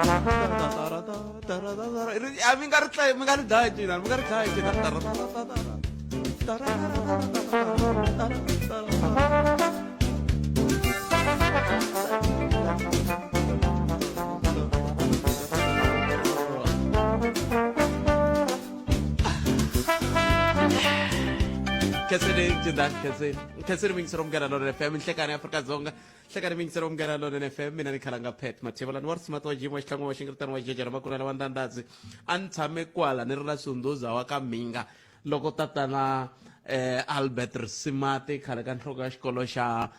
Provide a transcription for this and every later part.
A mi nga ri tlayi, mi nga ri dlayi cina, mi nga ri dlayi cina. Khenseni Jindani Khenseni Khenseni muyingiseri wa Munghana Lonene FM nhlekani ya Afrika-Dzonga hlekani muyingiseri wa Munghana Lonene FM mina ni khalanga Pat Mathebulani wa risimati wa Jim wa xitlhangu wa xingiritani wa jejela makunene wa ndandadzi a ni tshame kwala ni ri na Sunduza wa ka Mhinga loko tatana Albert Risimati khale ka nhloko ya xikolo xa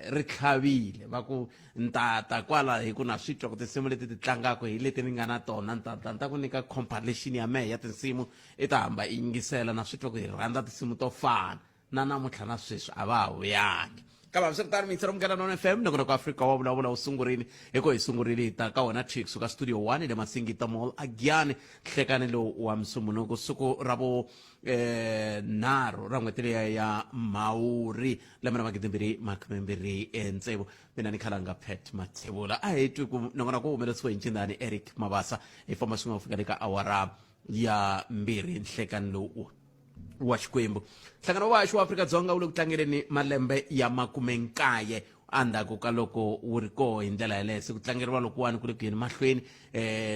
Ritlhavile va ku ni ta ta kwala hi ku na swi twa ku tinsimu leti ti tlangaka hi leti ni nga na tona ni ta ta ni ta ku nyika compilation ya mehe ya tinsimu i ta hamba i yingisela na swi twa ku hi rhandza tinsimu to fana na namuntlha na sweswi a va ha vuyangi kambe hambiswiritano miyingiselo Munghana Lonene FM nongonoko Afrika wa vulavula wu sungurile hi ku hi sungurile hi ta ka wona thwi kusuka studio 1 le Masingita Mall a Giyani nhlekani lowu wa Musumbhunuku siku ra vu nharhu ra n'hweti liya ya Mhawuri lembe ra 2026. Mina ni khalanga Pat Mathebula a hi twi ku nongonoko wu humelerisiwe hi ncindani Eric Mabasa hi famba swin'we ku fika le ka awara ya 2 nhlekani lowu wa Xikwembu. Nhlangano wa haxi wa Afrika-Dzonga wu le ku tlangeleni malembe ya 19 endzhaku ka loko wu ri koho hi ndlela yaleyo. Se ku tlangeriwa lokuwani ku le ku yeni mahlweni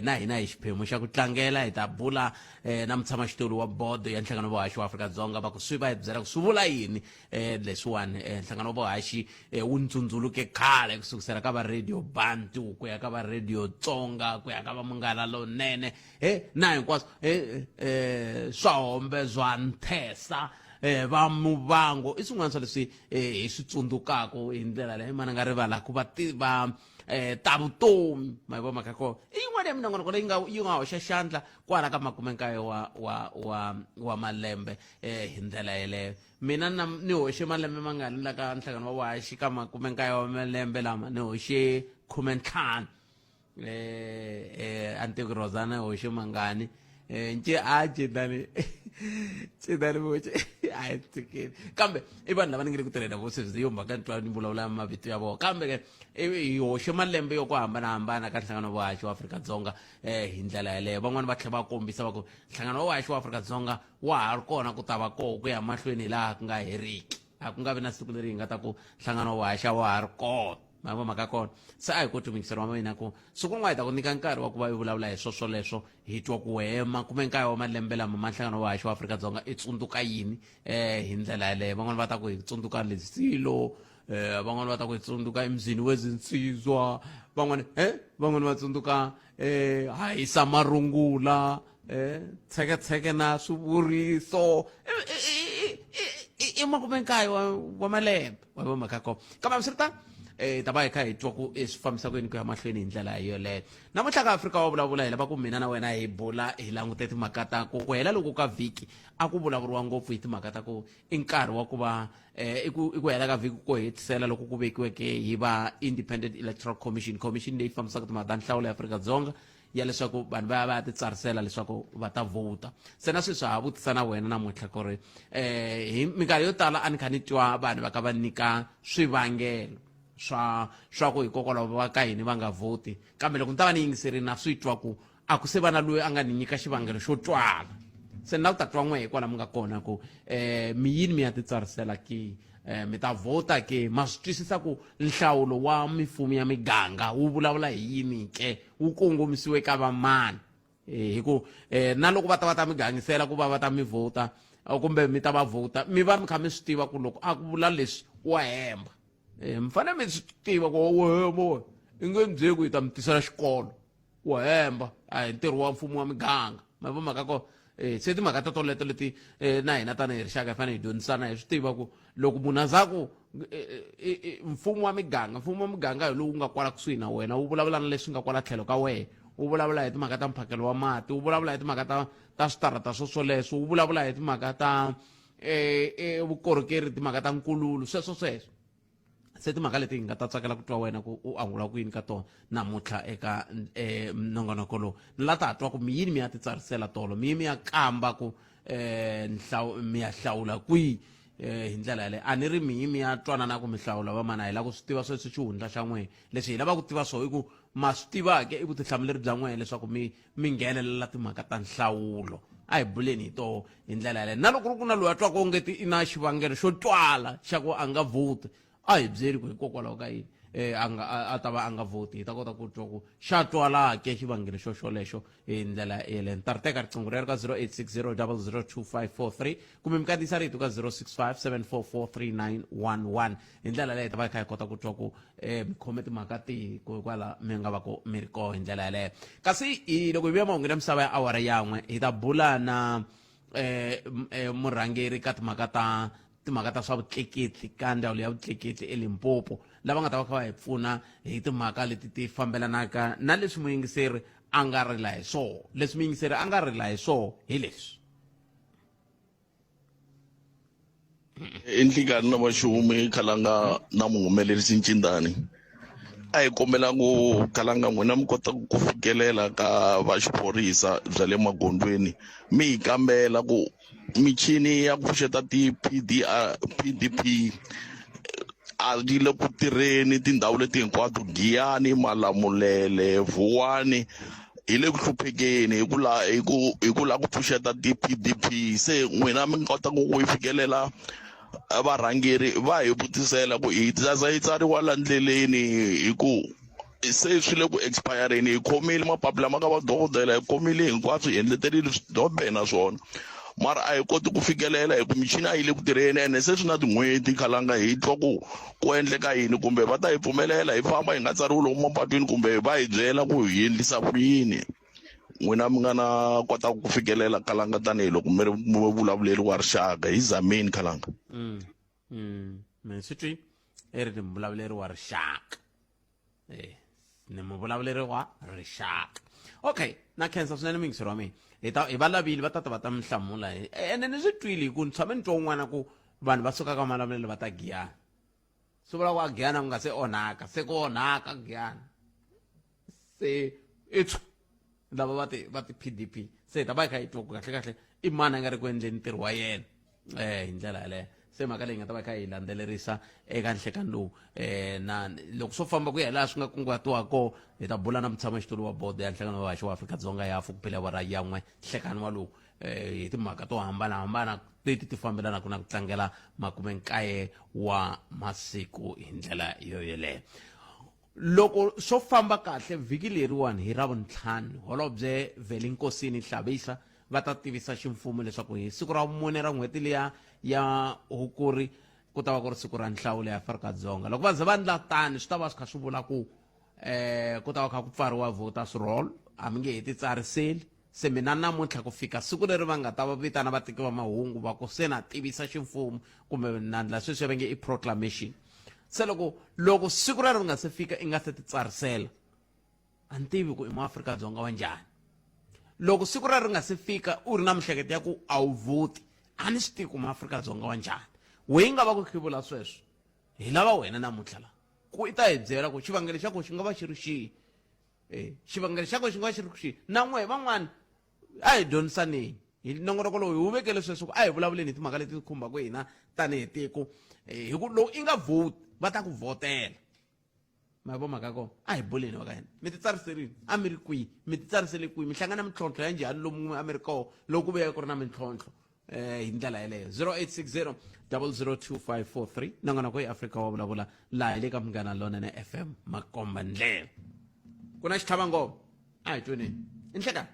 na hina hi xiphemu xa ku tlangela hi ta bula na mutshamaxitulu wa bodo ya Nhlangano wa Vahaxi wa Afrika-Dzonga va ku swi va hi byela ku swi vula yini leswiwani. Nhlangano wa Vahaxi wu ndzundzuluke khale ku sukusela ka va Radio Bantu ku ya ka va Radio Tsonga ku ya ka va Munghana Lonene he na hinkwaswo he swahombe swa nthesa va muvango i swin'wana swa leswi hi swi tsundzukaka hi ndlela leyi mana nga rivalaka va va ta vutomi ma yi vo mhaka kona i yin'wana ya minongonoko leyi nga yi nga hoxa xandla kwala ka 19 wa malembe hi ndlela yeleyo. Mina na ni hoxe malembe mangani la ka nhlangano wa vahaxi ka 19 wa malembe lama ni hoxe 15. Antiko Rosana hoxe mangani nce a cindani cindani voxe a yi tshikeli kambe i vanhu lava ni nge le ku tirhela vo sweswi yo mhaka ni twa ni vulavula mavito ya vona kambe ke hi hoxe malembe yo ku hambanahambana ka nhlangano wa vahaxi wa Afrika-Dzonga hi ndlela yeleyo. Van'wani va tlhela va kombisa va ku nhlangano wa vahaxi wa Afrika-Dzonga wa ha ri kona ku ta va koho ku ya mahlweni hi laha ku nga heriki a ku nga vi na siku leri hi nga ta ku nhlangano wa vahaxi a wa ha ri kona. Ma vo mhaka kona se a hi koti muyingiseri wa mina ku siku rin'wana hi ta ku nyika nkarhi wa ku va i vulavula hi swoswoleswo hi twa ku wehe 19 wa malembe lama ma nhlangano wa haxi wa Afrika-Dzonga i tsundzuka yini hi ndlela yaleyo. Van'wani va ta ku hi tsundzuka lesilo van'wani va ta ku hi tsundzuka emzini wezinsizwa van'wani van'wani va tsundzuka hayisa marungula tsheketsheke na swivuriso i 19 wa malembe wa vo mhaka kona. Kambe hambiswiritano ta va hi kha hi twa ku swi fambisa ku yini ku ya mahlweni hi ndlela yoleyo. Namuntlha ka Afrika wa vulavula hi lava ku mina na wena hi bula hi langute timhaka ta ku ku hela loko ka vhiki a ku vulavuriwa ngopfu hi timhaka ta ku i nkarhi wa ku va i ku i ku hela ka vhiki ko hetisela loko ku vekiweke hi va Independent Electoral Commission, commission leyi fambisaka timhaka ta nhlawulo ya Afrika-Dzonga ya leswaku vanhu va ya va ya titsarisela leswaku va ta vhota. Se na sweswi ha vutisa na wena namuntlha ku ri hi minkarhi yo tala a ni kha ni twa vanhu va kha va nyika swivangelo swa swa ku hikokwalaho va ka yini va nga vhoti kambe loko ni ta va ni yingiserile na swi twa ku a ku se va na loyi a nga ni nyika xivangelo xo twala. Se ni lava ku ta twa n'we hikwalaho mi nga kona ku mi yini mi ya titsarisela ke mi ta vhota ke ma swi twisisa ku nhlawulo wa mifumo ya miganga wu vulavula hi yini ke wu kongomisiwe ka vamani hi ku na loko va ta va ta mi gangisela ku va va ta mi vhota kumbe mi ta va vhota mi va mi kha mi swi tiva ku loko a ku vula leswi wa hemba mi fanele mi swi tiva ku wa hemba wena i nge ni byeli ku hi ta mi tisela xikolo wa hemba a hi ntirho wa mfumo wa miganga ma vo mhaka ko se timhaka ta toleto leti na hina tanihi rixaka hi fanele hi dyondzisana hi swi tiva ku loko munhu a za ku mfumo wa miganga mfumo wa miganga hi lowu nga kwala kusuhi na wena wu vulavula na leswi nga kwala tlhelo ka wena wu vulavula hi timhaka ta mphakelo wa mati wu vulavula hi timhaka ta ta switarata swo swoleswo wu vulavula hi timhaka ta vukorhokeri timhaka ta nkululo sweswo sweswo. Se timhaka leti hi nga ta tsakela ku twa wena ku u angula ku yini ka tona namuntlha eka nongonoko lowu. Ni la ta twa ku mi yini mi ya titsarisela tolo mi yi mi ya kamba ku mi ya hlawula kwihi. hi ndlela yaleyo a ni ri mi mi ya twanana ku mi hlawula vamana hi lava ku swi tiva sweswi xihundla xa n'wehe leswi hi lavaka ku tiva swoho i ku ma swi tiva ke i vutihlamuleri bya n'wehe leswaku mi mi nghenelela timhaka ta nhlawulo a hi buleni hi toho hi ndlela yaleyo na loko ri ku na loyi a twaka ongeti i na xivangelo xo twala xa ku a nga vhoti a hi byeli ku hikokwalaho ka yini a nga a ta va a nga vhoti hi ta kota ku twa ku xa twala ke xivangelo xo xolexo hi ndlela yeleyo ni ta ri teka riqingho rero ka 0860 002543 kumbe mi kandziyisa rito ka 065 744 3911 hi ndlela leyo hi ta va hi kha hi kota ku twa ku mi khome timhaka tihi kwala mi nga va ku mi ri koho hi ndlela yeleyo kasi hi loko hi vuya mahungwini ya misava ya awara yan'we hi ta bula na murhangeri ka timhaka ta timhaka ta swa vutleketli ka ndzawulo ya vutleketli eLimpopo lava nga ta va kha va hi pfuna hi timhaka leti ti fambelanaka na leswi muyingiseri a nga rila hi swoho leswi muyingiseri a nga rila hi swoho hi leswi I nhlikani na vaxumi khalanga na muhumelerisi ncindani a hi kombela ku khalanga n'wina mi kota ku fikelela ka va xiphorisa bya le magondzweni mi hi kambela ku michini ya ku pfuxeta ti-P_D_R P_D_P a yi le ku tirheni tindhawu leti hinkwato Giyani, Malamulele, Vuwani hi le ku hluphekeni hi ku la hi ku hi ku lava ku pfuxeta ti-P_D_P se n'wina mi kota ku yi fikelela varhangeri va hi vutisela ku hi za yi tsariwa la ndleleni hi ku se swi le ku expire-eni hi khomile mapapila ma ka va dokodela hi khomile hinkwaswo hi endleterile swidobhe na swona mara a hi koti ku fikelela hi ku michini a yi le ku tirheni ene se swi na tin'hweti khalanga hi twa ku ku endleka yini kumbe va ta hi pfumelela hi famba hi nga tsariwi lomu mapatwini kumbe va hi byela ku hi endlisa ku yini n'wina mi nga na kota ku fikelela khalanga tanihiloko mi ri muvulavuleri wa rixaka hi zameni khalanga Mi swi twi i ri ni muvulavuleri wa rixaka ni muvulavuleri wa rixaka okay na khensa swinene muyingiseri wa mina hi ta hi va lavile va tata va ta mi hlamula ene ni swi twile hi ku ni tshame ni twa un'wana ku vanhu va suka ka malamulele va ta giyana swi vula ku a giyana ku nga se onhaka se ku onhaka giyana se i lava va ti va ti PDP se hi ta va hi kha hi twa ku kahle kahle i mani a nga ri ku endleni ntirho wa yena hi ndlela yaleyo se mhaka leyi nga ta va kha hi landzelerisa eka nhlekani lowu na loko swo famba ku ya laha swi nga kunguhatiwa kona hi ta bula na mutshamaxitulu wa bodo ya nhlangano wa vahaxi wa Afrika-Dzonga ya ku phela awara yan'we nhlekani wa lowu hi timhaka to hambanahambana leti ti fambelanaka na ku tlangela makumenkaye wa masiku hi ndlela yo yeleyo loko swo famba kahle vhiki leriwani hi ravuntlhanu holobye Velinkosini Hlabisa va ta tivisa ximfumo leswaku hi siku ra vumune ra n'hweti liya ya hukuri ku ta va ku ri siku ra nhlawulo ya Afrika-Dzonga loko va ze va ndla tani swi ta va swi kha swi vula ku ku ta va kha ku pfariwa voters roll a mi nge he ti tsariseli se mina namuntlha ku fika siku leri va nga ta va vitana vateki va mahungu va ku se na tivisa ximfumo kumbe na ndla sweswi va nge i proclamation se loko loko siku rero ri nga se fika i nga se ti tsarisela a ni tivi ku i muAfrika-Dzonga wa njhani loko siku rero ri nga se fika u ri na mihleketo ya ku a wu vhoti a ni swi tivi ku muAfrika-Dzonga wa njhani we nga va ku khivula sweswo hi lava wena namuntlha la ku i ta hi byela ku xivangelo xa ku xi nga va xi ri xihi xivangelo xa ku xi nga va xi ri xihi na n'wehe van'wana a hi dyondzisaneni hi nongonoko lowu hi wu vekele sweswo ku a hi vulavuleni hi timhaka leti khumbaka hina tanihi tiko hi ku loko i nga vote va ta ku vhotela ma vo mhaka kona a hi buleni wa ka hina mi ti tsariserini a mi ri kwihi mi ti tsarisele kwihi mi hlangana mintlhontlho ya njhani lomu a mi ri koho loko ku vuya ku ri na mintlhontlho hi ndlela yeleyo 0860 002543 nongonoko yi Afrika wa vulavula laha hi le ka Munghana Lonene FM makomba ndlela ku na xitlhava ngoma a hi tweneni i nhlekani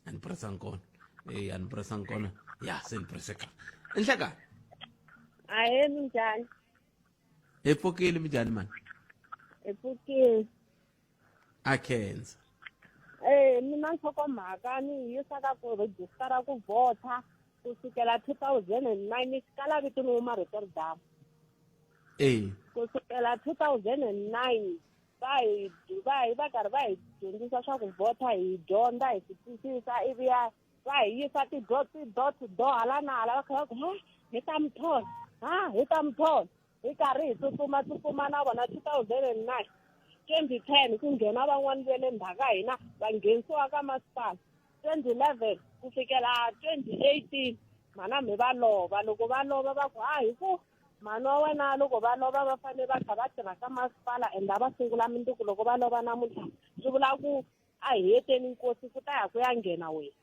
a ni presang kona a ni presang kona ya se ni prese ka i nhlekani Ahee minjhani? Hi pfukile minjhani mani? Hi pfukile. A khensa. Mina nhlokomhaka ni yi yisa ka ku rejistara ku vhota ku sukela 2009 xikala vito ni huma Rotterdam. Ku sukela 2009 va hi va hi va karhi va hi dyondzisa swa ku vhota hi dyondza hi swi twisisa ivi ya va hi yisa ti-dot to door hala na hala va kha va ku ha hi ta mi thola ha hi ta mi thola hi karhi hi tsutsuma tsutsuma na vona 2009 2010 ku nghena van'wani ve le ndzhaku ka hina va nghenisiwa ka masipala. 2011 ku fikela 2018 mhana mi va lova loko va lova va ku a hi ku mhani wa wena loko va lova va fanele va kha va tirha ka masipala ende a va sungula minduku loko va lova namuntlha swi vula ku a hi heteni nkosi ku ta ya ku ya nghena wena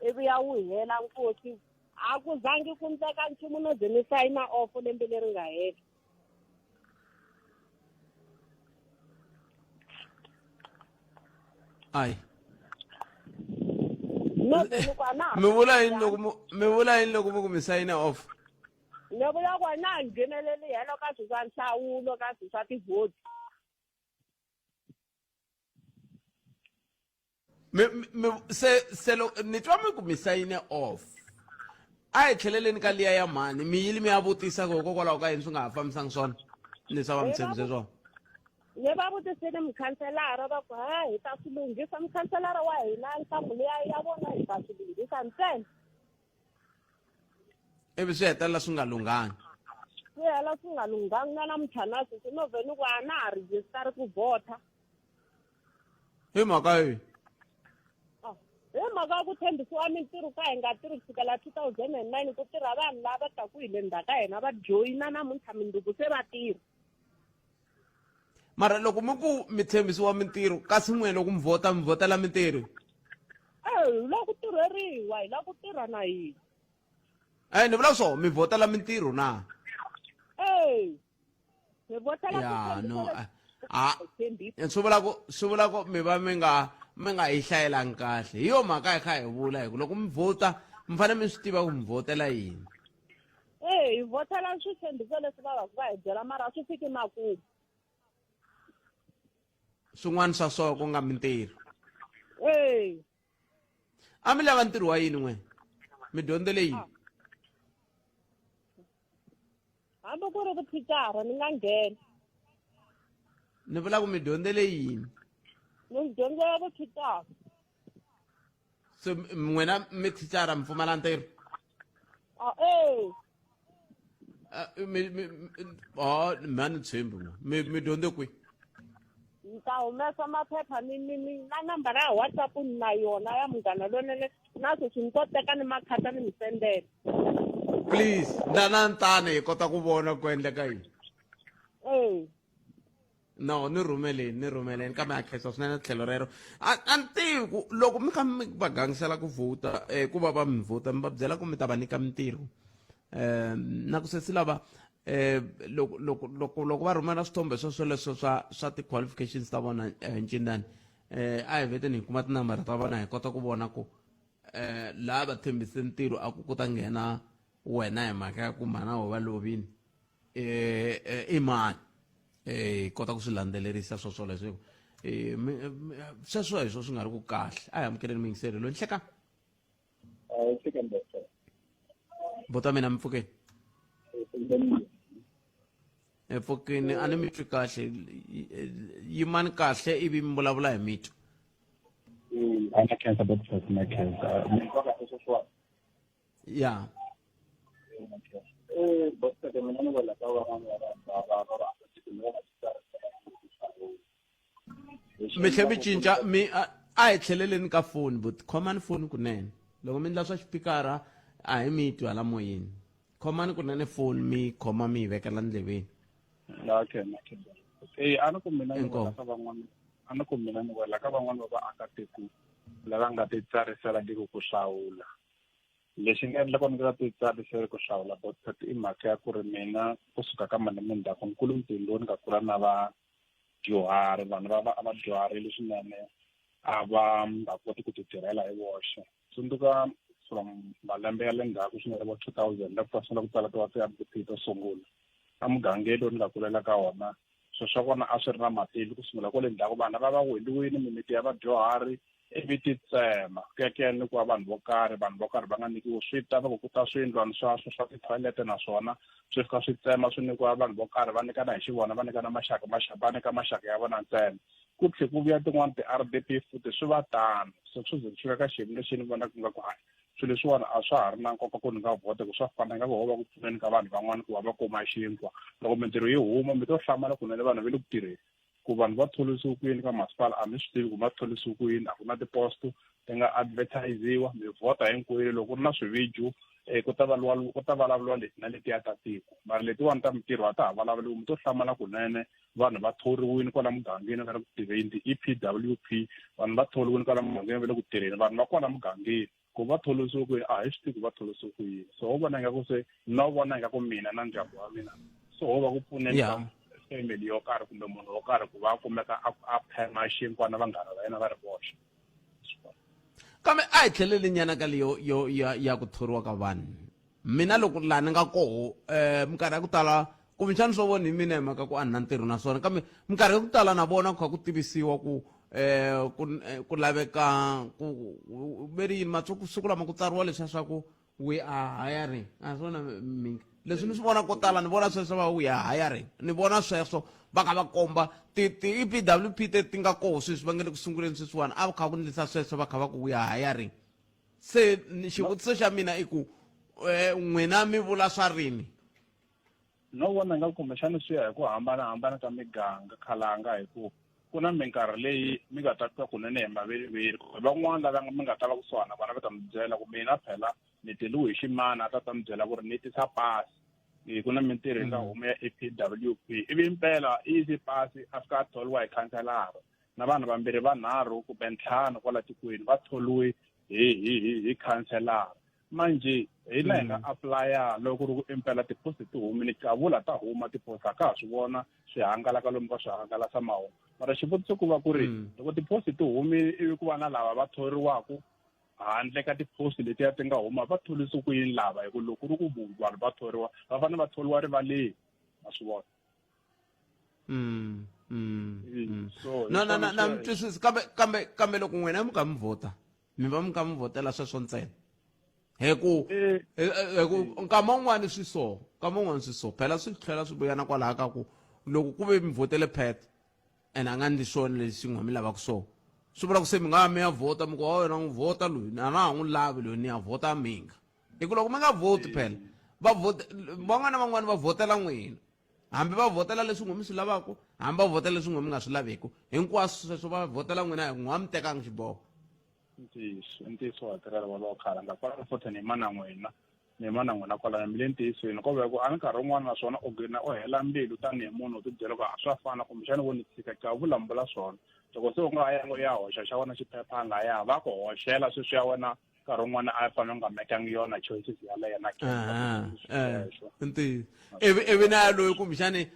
ivi ya wu hela nkosi a ku zangi ku ndleka nchumu no ze ni sayina off lembe leri nga hela Ai. Mi vula yini loko mi vula yini loko mi ku mi sayina off? Ni vula ku a na ha ngheneleli helo ka swilo swa nhlawulo ka swilo swa tivhoti. Mi, mi, se se lo ni twa mi ku mi sayine off a hi tlheleleni ka liya ya mhani mi yili mi ya vutisa ku hikokwalaho ka yini swi nga ha fambisangi swona ni swa va mi tshembise swona ni va vutisile mukhanselara va ku ha hi ta swi lunghisa mukhanselara wa hina nhlamulo ya ya vona hi ta swi lunghisa ntsena ivi swi hetelela swi nga lunghangi swi hela swi nga lunghangi na namuntlha na sweswi no vhe ni ku a na ha rejistari ku vhota hi mhaka yihi ah, hi mhaka ya ku tshembisiwa mintirho ka hi nga tirhi kusukela 2009 ku tirha vanhu lava taku hi le ndzhaku ka hina va joyina namuntlha minduku se va tirha mara loko mi ku mi tshembisiwa mintirho kasi n'we loko mi vhota mi vhotela mintirho e hi lava ku tirheriwa hi lava ku tirha na hina e ni vula swo mi vhotela mintirho na e mi vhotela ya no a swi vula ku swi vula ku mi va mi nga mi nga yi hlayelangi kahle hi yo mhaka hi kha hi vula hi ku loko mi vhota mi fanele mi swi tiva ku mi vhotela yini e hi vhotela switshembiso leswi va va va hi byela mara swi fiki makumu swin'wana swa swona ku nga mintirho e a mi lava ntirho wa yini n'we mi dyondzele yini ah. Hambi ku ri vuthicara ni nga nghena. Ni vula ku mi dyondzele yini? Ni dyondzela vuthicara. So n'wina mi thicara mi pfumala ntirho? Ah, eh. Ah, mi mi oh, mi a ni tshembi n'we. Mi mi dyondze kwihi? Ni ta humesa maphepha ni ni ni na nambara ya WhatsApp ni na yona ya munghana lonene na sweswi ni to teka ni makhata ni mi sendela. Please, ndana ntani hi kota ku vona ku endleka yini. Eh. No, ni rhumeleni, ni rhumeleni kambe a khensa swinene tlhelo rero. A a ni tivi ku loko mi kha mi va gangisela ku vhota eh ku va va mi vhota mi va byela ku mi ta va nyika mintirho. Eh na ku sesi lava eh loko loko loko loko va rhumela swithombe swo swoleswo swa swa ti-qualifications ta vona eh, ncindani eh a hi vheteni hi kuma tinambara ta vona hi kota ku vona ku eh laha va tshembise ntirho a ku ku ta nghena wena hi mhaka ya ku mhana wo va lovini eh, eh i mani eh hi kota ku swi landzelerisa swo swoleswo eh sweswo hi swo swi nga ri ku kahle a hi amukeleni muyingiseri loyi nhleka bota mina mi pfukeni hi pfukini a ni mi twi kahle yimani kahle ivi mi vulavula hi mitwa a na khensa doctor na khensa mi twa kahle sweswiwani ya eh doctor mina ni vula ka van'wana va va va va mi tlhe mi cinca mi a hi tlheleleni ka foni but khomani foni kunene loko mi endla swa xipikara a hi mi twi hala moyeni khomani kunene foni mi khoma mi yi vekela ndleveni okay okay eh a ni ku mina ni wela ka van'wana a ni ku mina ni wela ka van'wana va vaakatiko lava nga ti tsariselangiki ku hlawula lexi nga endla ku ni nga ti tsariseli ku hlawula doctor i mhaka ya ku ri mina kusuka ka malembe ndzhaku ni kule mutini lowu ni nga kula na vadyuhari vanhu va va a va dyuharile swinene a va nga koti ku ti tirhela hi voxe tsundzuka from malembe ya le ndzhaku swinene vo 2000 loko va sungula ku tsala ti-R_D_P to sungula emugangeni lowu ni nga kulela ka wona swilo swa kona a swi ri na matilo ku sungula kwale ndzhaku vanhu va va weliwile mimiti ya vadyuhari ivi ti tsema ku ya ku ya nyikiwa vanhu vo karhi vanhu vo karhi va nga nyikiwi swi ta va ku ku ta swiyindlwana swa swa swa tithoyilete naswona swi fika swi tsema swi nyikiwa vanhu vo karhi va nyikana hi xivona va nyikana maxaka maxaka va nyika maxaka ya vona ntsena ku tlhe ku vuya tin'wani ti-R_D_P futhi swi va tano se swi ze swi fika ka xiyimo lexi ni vonaka nga ku hayi swilo leswiwani a swa ha ri na nkoka ku ni nga vhota ku swa fana nga ku ho va ku pfuneni ka vanhu van'wana ku va va kuma xinkwa loko mintirho yi huma mi to hlamala kunene vanhu va le ku tirheni ku vanhu va tholisiwe ku yini ka masipala a mi swi tivi ku va tholisiwe ku yini a ku na tiposto ti nga advertisiwa mi vhota hinkwenu loko ku ri na swivijo um ku ta ku ta vulavuriwa leti na letiya ta tiko mara letiwani ta mintirho a ta ha vulavuriwi mi to hlamala kunene vanhu va thoriwile kwala mugangeni va le ku tirheni ti-E_P_W_P vanhu va thoriwile kwala mugangeni va le ku tirheni vanhu va kwala mugangeni ku va tholisiwe ku yini a hi swi tivi ku va tholisiwe ku yini so ho vona ingaku se no vona ingaku mina na ndyangu wa mina so ho va ku pfuneni ka family yo karhi kumbe munhu wo karhi ku va a kumeka a phema xinkwa na vanghana va yena va ri voxe. Kambe a hi tlheleli nyana ka leyo yo ya ya ku thoriwa ka vanhu. Mina loko laha ni nga koho um minkarhi ya ku tala kumbexana swo vona hi mina hi mhaka ku a ni na ntirho naswona kambe minkarhi ya ku tala na vona ku kha ku tivisiwa ku um ku ku laveka ku ve ri yini matsuku siku lama ku tsariwa leswiya swa ku we are hiring a swona mingi leswi ni swi vona ko tala ni vona sweswo va we are hiring ni vona sweswo va kha va komba ti ti EPWP te ti nga koho sweswi va nge le ku sunguleni sweswiwani a va kha ku ndlisa sweswo va kha va ku we are hiring se xivutiso xa mina i ku um n'wina mi vula swa rini? No vona nga kumbexana swi ya hi ku hambanahambana ka miganga khalanga hi ku ku na minkarhi leyi mi nga ta twa kunene hi maveriveri kumbe van'wana lava mi nga ta va kusuhana na vona va ta mi byela ku mina phela ni teliwe hi ximana a ta ta mi byela ku ri ni tisa pasi ku na mintirho yi nga huma ya E_P_W_P ivi impela i yise pasi a fika a thoriwa hi khanselara na vanhu vambirhi vanharhu kumbe ntlhanu kwala tikweni va thoriwe hi hi hi hi khanselara manje hina hi nga apply-a loko ku ri ku impela ti-post ti humile kavula ta huma ti-post a ka ha swi vona swi hangalaka lomu ka swihangalasamahungu mara xivutiso ku va ku ri loko ti-post ti humile ivi ku va na lava va thoriwaku handle ka ti-post letiya ti nga huma va tholise ku yini lava hi ku loko ku ri ku vanhu va thoriwa va fanele va thoriwa rivaleni ma swi vona. So na na na na mi twisisi kambe kambe kambe loko n'wina mi kha mi vhota mi va mi kha mi vhotela sweswo ntsena hi ku hi ku nkama wun'wani swi so nkama wun'wani swi so phela swi tlhela swi vuya na kwalaha ka ku loko ku ve mi vhotele Pat ene a nga ndli swona leswi n'we mi lavaka swona swi vula ku se mi nga ya mi ya vhota mi ku wa wena n'wi vhota loyi a na ha n'wi lavi loyi ni ya vhota minga hi ku loko mi nga vhoti phela va vhota van'wana na van'wana va vhotela n'wina hambi va vhotela leswi n'we mi swi lavaka hambi va vhotela leswi n'we mi nga swi laveki hinkwaswo sweswo va vhotela n'wina hi n'we a mi tekangi xiboho. Ntiyiso i ntiyiso wa tirhela wolowo khalanga kwalano futhi ni yima na n'wina ni yima na n'wina kwalano mi le ntiyisweni ko va ku a nkarhi wun'wana naswona u gina u hela mbilu tanihi munhu u tibyela ku a swa fana kumbexana vo ni tshika ka vula mi vula swona loko se u nga ha yanga u ya hoxa xa wena xiphephana laya va ku hoxela sweswi ya wena nkarhi wun'wana a fanele u nga mekangi yona choices yaleyo na ntiyiso ivi ivi na yaloyi kumbexani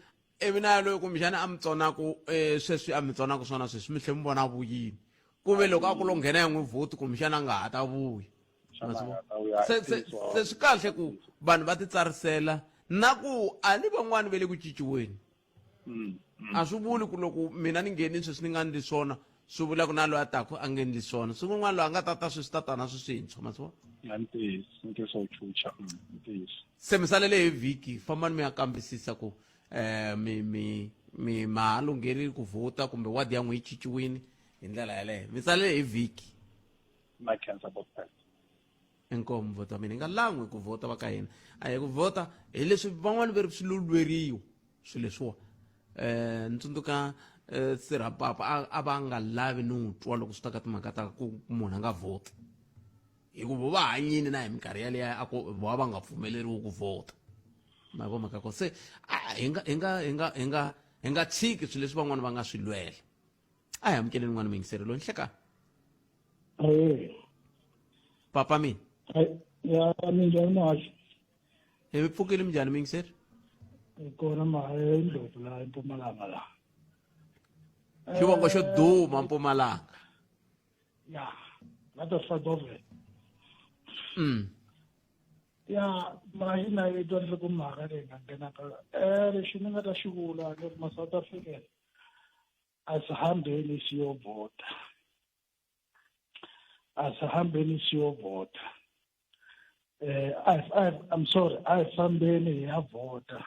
ivi na yaloyi kumbexani a mi tsonaku um sweswi a mi tsonaku swona sweswi mi tlhe mi vona vuyini ku ve loko a ku lo nghena ya n'wi vhoti kumbexani a nga ha ta vuya se se se swi kahle ku vanhu va titsarisela na ku a ni van'wani va le ku cinciweni a swi vuli ku loko mina ni nghenini sweswi ni nga ndli swona swi vula ku na loyi a taku a nge ndli swona siku rin'wana loyi a nga ta ta sweswi ta ta na swi swintshwa ma swi vona ntiyiso ntiyiso wu chucha ntiyiso se mi salele hi vhiki fambani mi ya kambisisa ku um mi mi mi ma ha lungheli ku vhota kumbe wadi ya n'wi yi cinciwini hi ndlela yaleyo mi salele hi vhiki na khensa botpet Inkomu vhota mina hi nga lan'wi ku vhota va ka hina a hi ku vhota hi leswi van'wani ve ri swi lo lweriwa swilo leswiwa um ni tsundzuka um sirha papa a va nga lavi no twa loko swi ta ka timhaka ta ku munhu a nga vhoti hikuva va hanyini na hi minkarhi yaleyo a ku va va nga pfumeleriwi ku vhota ma vo mhaka ko se hi nga hi nga hi nga hi nga hi nga tshiki swilo leswi van'wani va nga swi lwela a hi amukeleni n'wana muyingiseri loyi nhlekani. Papa mina. Ya minjhani muhaxi? Hi pfukile minjhani muyingiseri? Hi kona mahe Ndlovu la eMpumalanga la. Xivongo xo duma Mpumalanga. Ya, la ta Swadove. Ya, mahi na yi twa nhlokomhaka leyi nga nghena ka lexi ni nga ta xi vula ni ri ma South African asihambeni siyovhota. Asihambeni siyovhota. Eh I, I I'm sorry, a hi fambeni hi ya vhota.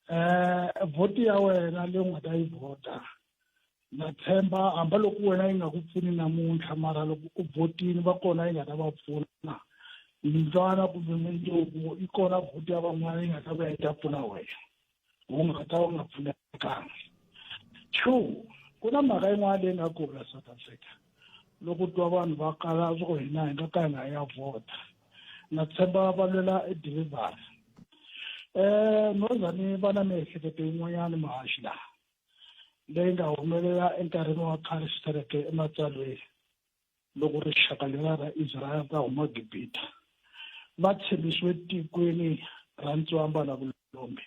Eh vhoti ya wena leyi u nga ta yi vhota na tshemba hambi loko wena yi nga ku pfuni namuntlha mara loko u vhotini va kona yi nga ta va pfuna mindlwana kumbe mindzuku yi kona vhoti ya van'wana yi nga ta vuya yi ta pfuna wena wu nga ta wu nga pfunekanga two ku na mhaka yin'wana leyi nga kona South Africa. Loko twa vanhu va kala swa ku hina hi nga ka hi nga ya vhota, na tshemba va lwela e delivery. No za ni va na miehleketo yin'wanyana muhaxi laha leyi nga humelela enkarhini wa khale swi saleke ematsalweni. Loko rixaka leriya ra Israyele ra huma Gibita, va tshembisiwe tikweni ra ntswamba na vulombe.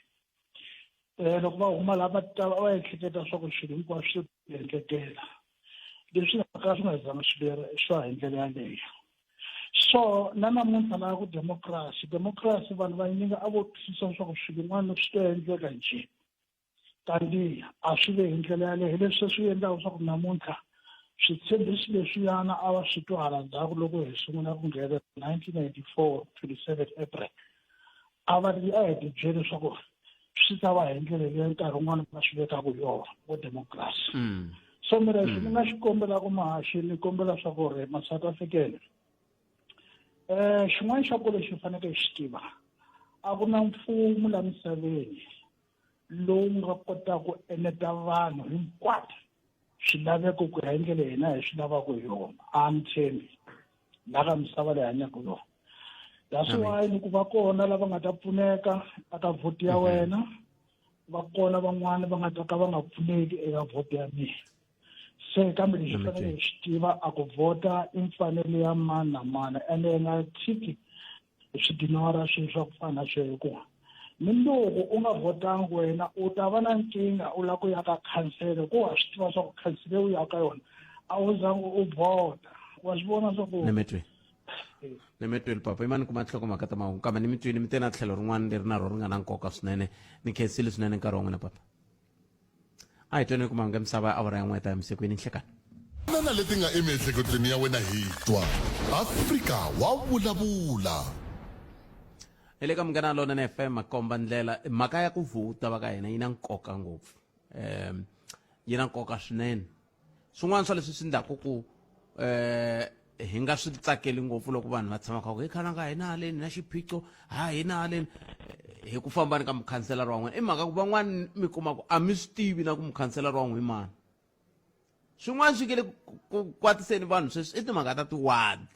Loko va huma laha va ta va ehleketa swa ku swilo hinkwaswo swi endlekela leswi nga ka swi nga zanga swi swa hi ndlela yaleyo. So na namuntlha laha ku democracy, democracy vanhu vanyingi a vo twisisa swa ku swilo yin'wana swi to endleka njhe, kanti a swi ve hi ndlela yaleyo. Hi leswi swi endlaka swa ku namuntlha switshembiso leswiyana a va swi twa hala ndzhaku loko hi sungula ku nghena 1994 27 April, a va ri a hi tibyele leswaku swi ta va hi ndlela leyi nkarhi wun'wana va swi vekaka yona vo democracy. So mina lexi ni nga xi kombelaka muhaxi, ni kombela swa ku ri ma South African, xin'wana xa ku lexi faneleke hi xi tiva, a ku na mfumo la misaveni lowu nga kotaka ku eneta vanhu hinkwato swilaveko ku ya hi ndlela hina hi swi lavaka hi yona. A ni tshembi la ka misava leyi hanyaka yona. That's why ni ku va kona lava nga ta pfuneka eka vhoti ya wena, va kona van'wani va nga ta ka va nga pfuneki eka vhoti ya mina. Se kambe lexi fanele hi xi tiva, a ku vhota i mfanelo ya mani na mani, ende hi nga tshiki hi swi dinora swilo swa ku fana na sweswo, hikuva ni loko u nga vhotangi wena u ta va na nkingha u lava ku ya ka khansele, ku wa swi tiva swa ku khansele u ya ka yona a wu zangi u vhota. Wa swi vona swa ku Ni mi twile papa, imani kuma nhlokomhaka ta mahungu, kambe ni mi twile mi te na tlhelo rin'wana leri na ro ri nga na nkoka swinene. Ni khensile swinene nkarhi wa n'wina papa. A hi tweni kuma nga misava ya awara ya n'we ta ya misikwini nhlekani. Na leti nga emiehleketweni ya wena hi twa Afrika wa vulavula. Hi le ka Munghana Lonene FM, makomba ndlela. Mhaka ya ku vhota va ka hina yi na nkoka ngopfu, yi na nkoka swinene. Swin'wana swa leswi swi endlaku ku hi nga swi tsakeli ngopfu loko vanhu va tshama kha ku hi khalanga hi na haleni na xiphiqo, ha hi na haleni hi ku fambani ka mukhanselara wa n'wina, i mhaka ku van'wani mi kuma ku a mi swi tivi na ku mukhanselara wa n'wina i mani. Swin'wana swi nge le ku kwatiseni vanhu sweswi i timhaka ta tiwadi,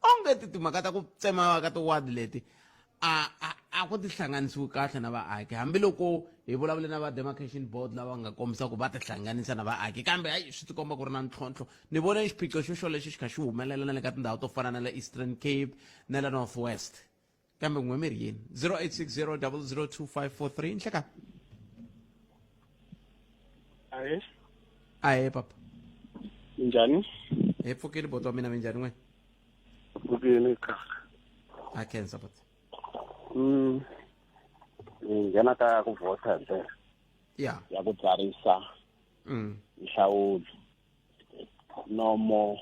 onge ti timhaka ta ku tsema ka tiwadi leti a ku tihlanganisiwi kahle na vaaki, hambiloko hi vulavule na va demarcation board lava nga kombisa ku va tihlanganisa na vaaki, kambe hayi swi tikomba ku ri na ntlhontlho. Ni vone xiphiqo xo xolexo xi kha xi humelela na le ka tindhawu to fana na le Eastern Cape na le North West. Kambe n'we mi ri yini? 0860 002543. Nhleka. Ahe. Ahe papa. Minjhani? Hi pfukile boto wa mina, minjhani n'we? Pfukile kahle. A khensa boto. Ni nghena ka ku vhota hi ndlela. Ya. Ya ku tsarisa. Nhlawulo. Nomo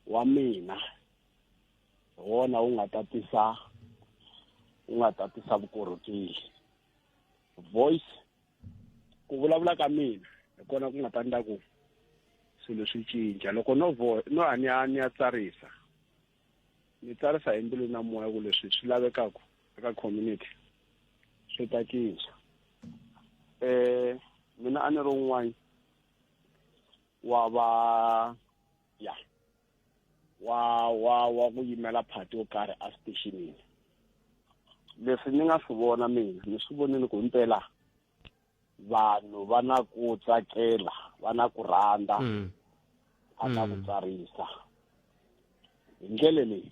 wa mina hi wona wu nga tatisa, wu nga tatisa vukorhokeri. Voice, ku vulavula ka mina hi kona ku nga ta endla ku swilo swi cinca. Loko no no a ni ya ni ya tsarisa, ni tsarisa hi mbilu na moya ku leswi swi lavekaka eka community swi ta cinca. Mina a ni ri un'wana wa va ya wa wa wa ku yimela party yo karhi a stationini. Leswi ni nga swi vona mina, ni swi vonile ku himpela vanhu va na ku tsakela, va na ku rhandza a ka ku tsarisa. Hi ndlela leyi,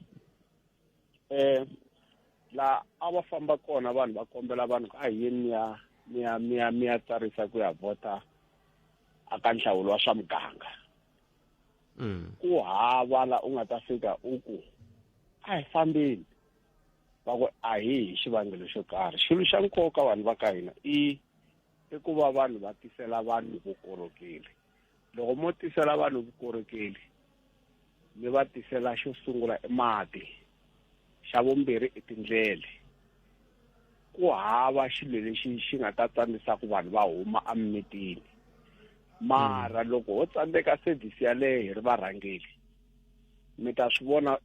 la a va famba kona vanhu va kombela vanhu ku a hi yeni mi ya tsarisa ku ya vhota a ka nhlawulo wa swa muganga. Ku hava la u nga ta fika u ku a hi fambeni, va ku a hi hi xivangelo xo karhi. Xilo xa nkoka vanhu va ka hina i ku va vanhu va tisela vanhu vukorhokeri. Loko mo tisela vanhu vukorhokeri, mi va tisela xo sungula i mati, xa vumbirhi i tindlele. Ku hava xilo lexi xi nga ta tsandzisa ku vanhu va huma emimitini. Mara loko ho tsandzeka service yaleyo hi ri varhangeri, mi ta swi vona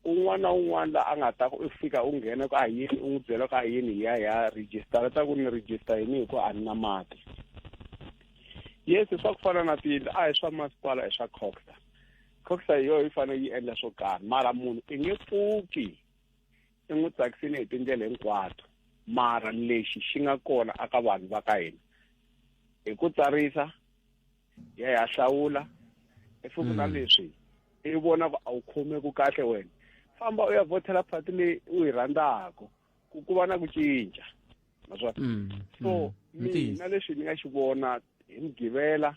un'wana na un'wana la a nga ta ku u fika u nghena ku a yini, u n'wi byela ku a yini, hi ya hi ya register, ta ku ni register yini hi ku a ni na mati. Yes, swa ku fana na tiyindlu a hi swa masipala, i swa Coxa. Coxa hi yoho yi fanele yi endla swo karhi mara munhu i nge pfuki i n'wi tsakisile hi tindlela hinkwato mara lexi xi nga kona aka vanhu va ka hina hi ku tsarisa ya ya hlawula if ku na leswi i vona ku a wu khomeku kahle wena famba u ya vhotela party leyi u yi rhandzaka ku ku va na ku cinca naswona so mina leswi ni nga xi vona hi mugqivela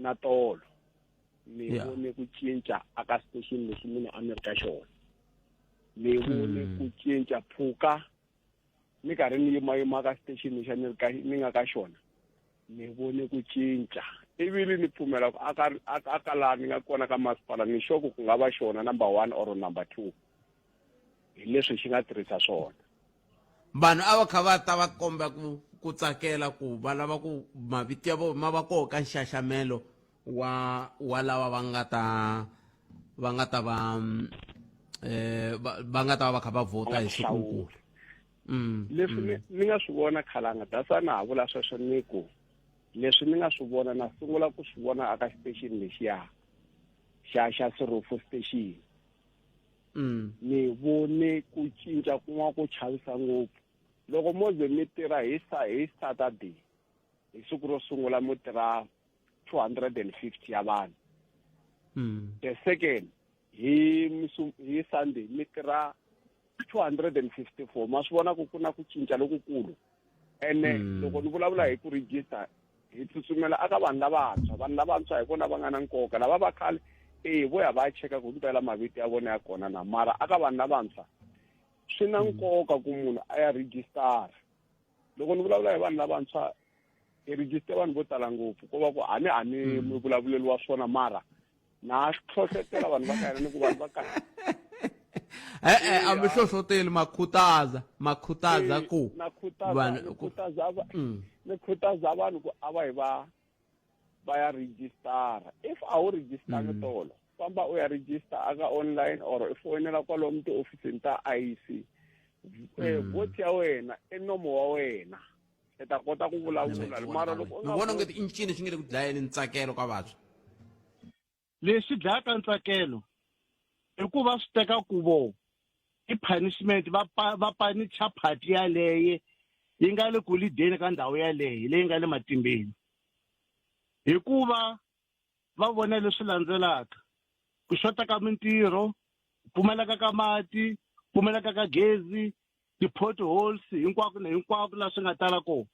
na tolo ni vone ku cinca aka station lexi mina a ni ri ka xona ni vone ku cinca phuka ni karhi ni yimayima ka station lexi ni ri ka ni nga ka xona ni vone ku cinca ivili ni pfumela ku aka aka laha ni nga kona ka masipala ni sure ku ku nga va xona number one or number two hi leswi xi nga tirhisa swona vanhu a va kha va ta va komba ku ku tsakela ku va lava ku mavito ya vona ma va koho ka nxaxamelo wa wa lava va nga ta va nga ta va eh va nga ta va va kha va vhota hi sikunkulu leswi ni ni nga swi vona khalanga that's why na ha vula sweswo ni ku leswi ni nga swi vona na sungula ku swi vona aka station lexiya xa xa Sirufu station ni vone ku cinca kun'wana ko chavisa ngopfu loko mo ze mi tirha hi sa hi Saturday hi siku ro sungula mo tirha 250 ya vanhu the second hi hi Sunday mi tirha 254 ma swi vona ku ku na ku cinca lokukulu ene loko ni vulavula hi ku register hi tsutsumela aka vanhu lavantshwa vanhu lavantshwa hi vona va nga na nkoka lava va khale e vo ya va ya cheka ku himpela mavito ya vona ya kona na mara aka vanhu lavantshwa swi na nkoka ku munhu a ya registara loko ni vulavula hi vanhu lavantshwa hi register vanhu vo tala ngopfu ko va ku a ni a ni muvulavuleli wa swona mara na hlohlotela vanhu va ka hina ni ku vanhu va ka e-e a mi hlohloteli ma khutaza ma khutaza ku na khutaza ni khutaza ni khutaza vanhu ku a va hi va va ya registara if a wu registangi tolo famba u ya register aka online or i foyinela kwalomu tiofisini ta IEC vote ya wena i nomo wa wena i ta kota ku vulavula mara loko u nga vona ongeti i ncini xi nge le ku dlayeni ntsakelo ka vantshwa Lexi dlayaka ntsakelo i ku va swi teka ku vo i punishment va va panicha party yaleye yi nga le ku lideni ka ndhawu yaleyo leyi nga le matimbeni hikuva va vona leswi landzelaka ku xota ka mintirho ku pfumaleka ka mati ku pfumaleka ka gezi ti-potholes hinkwako na hinkwako laha swi nga tala kona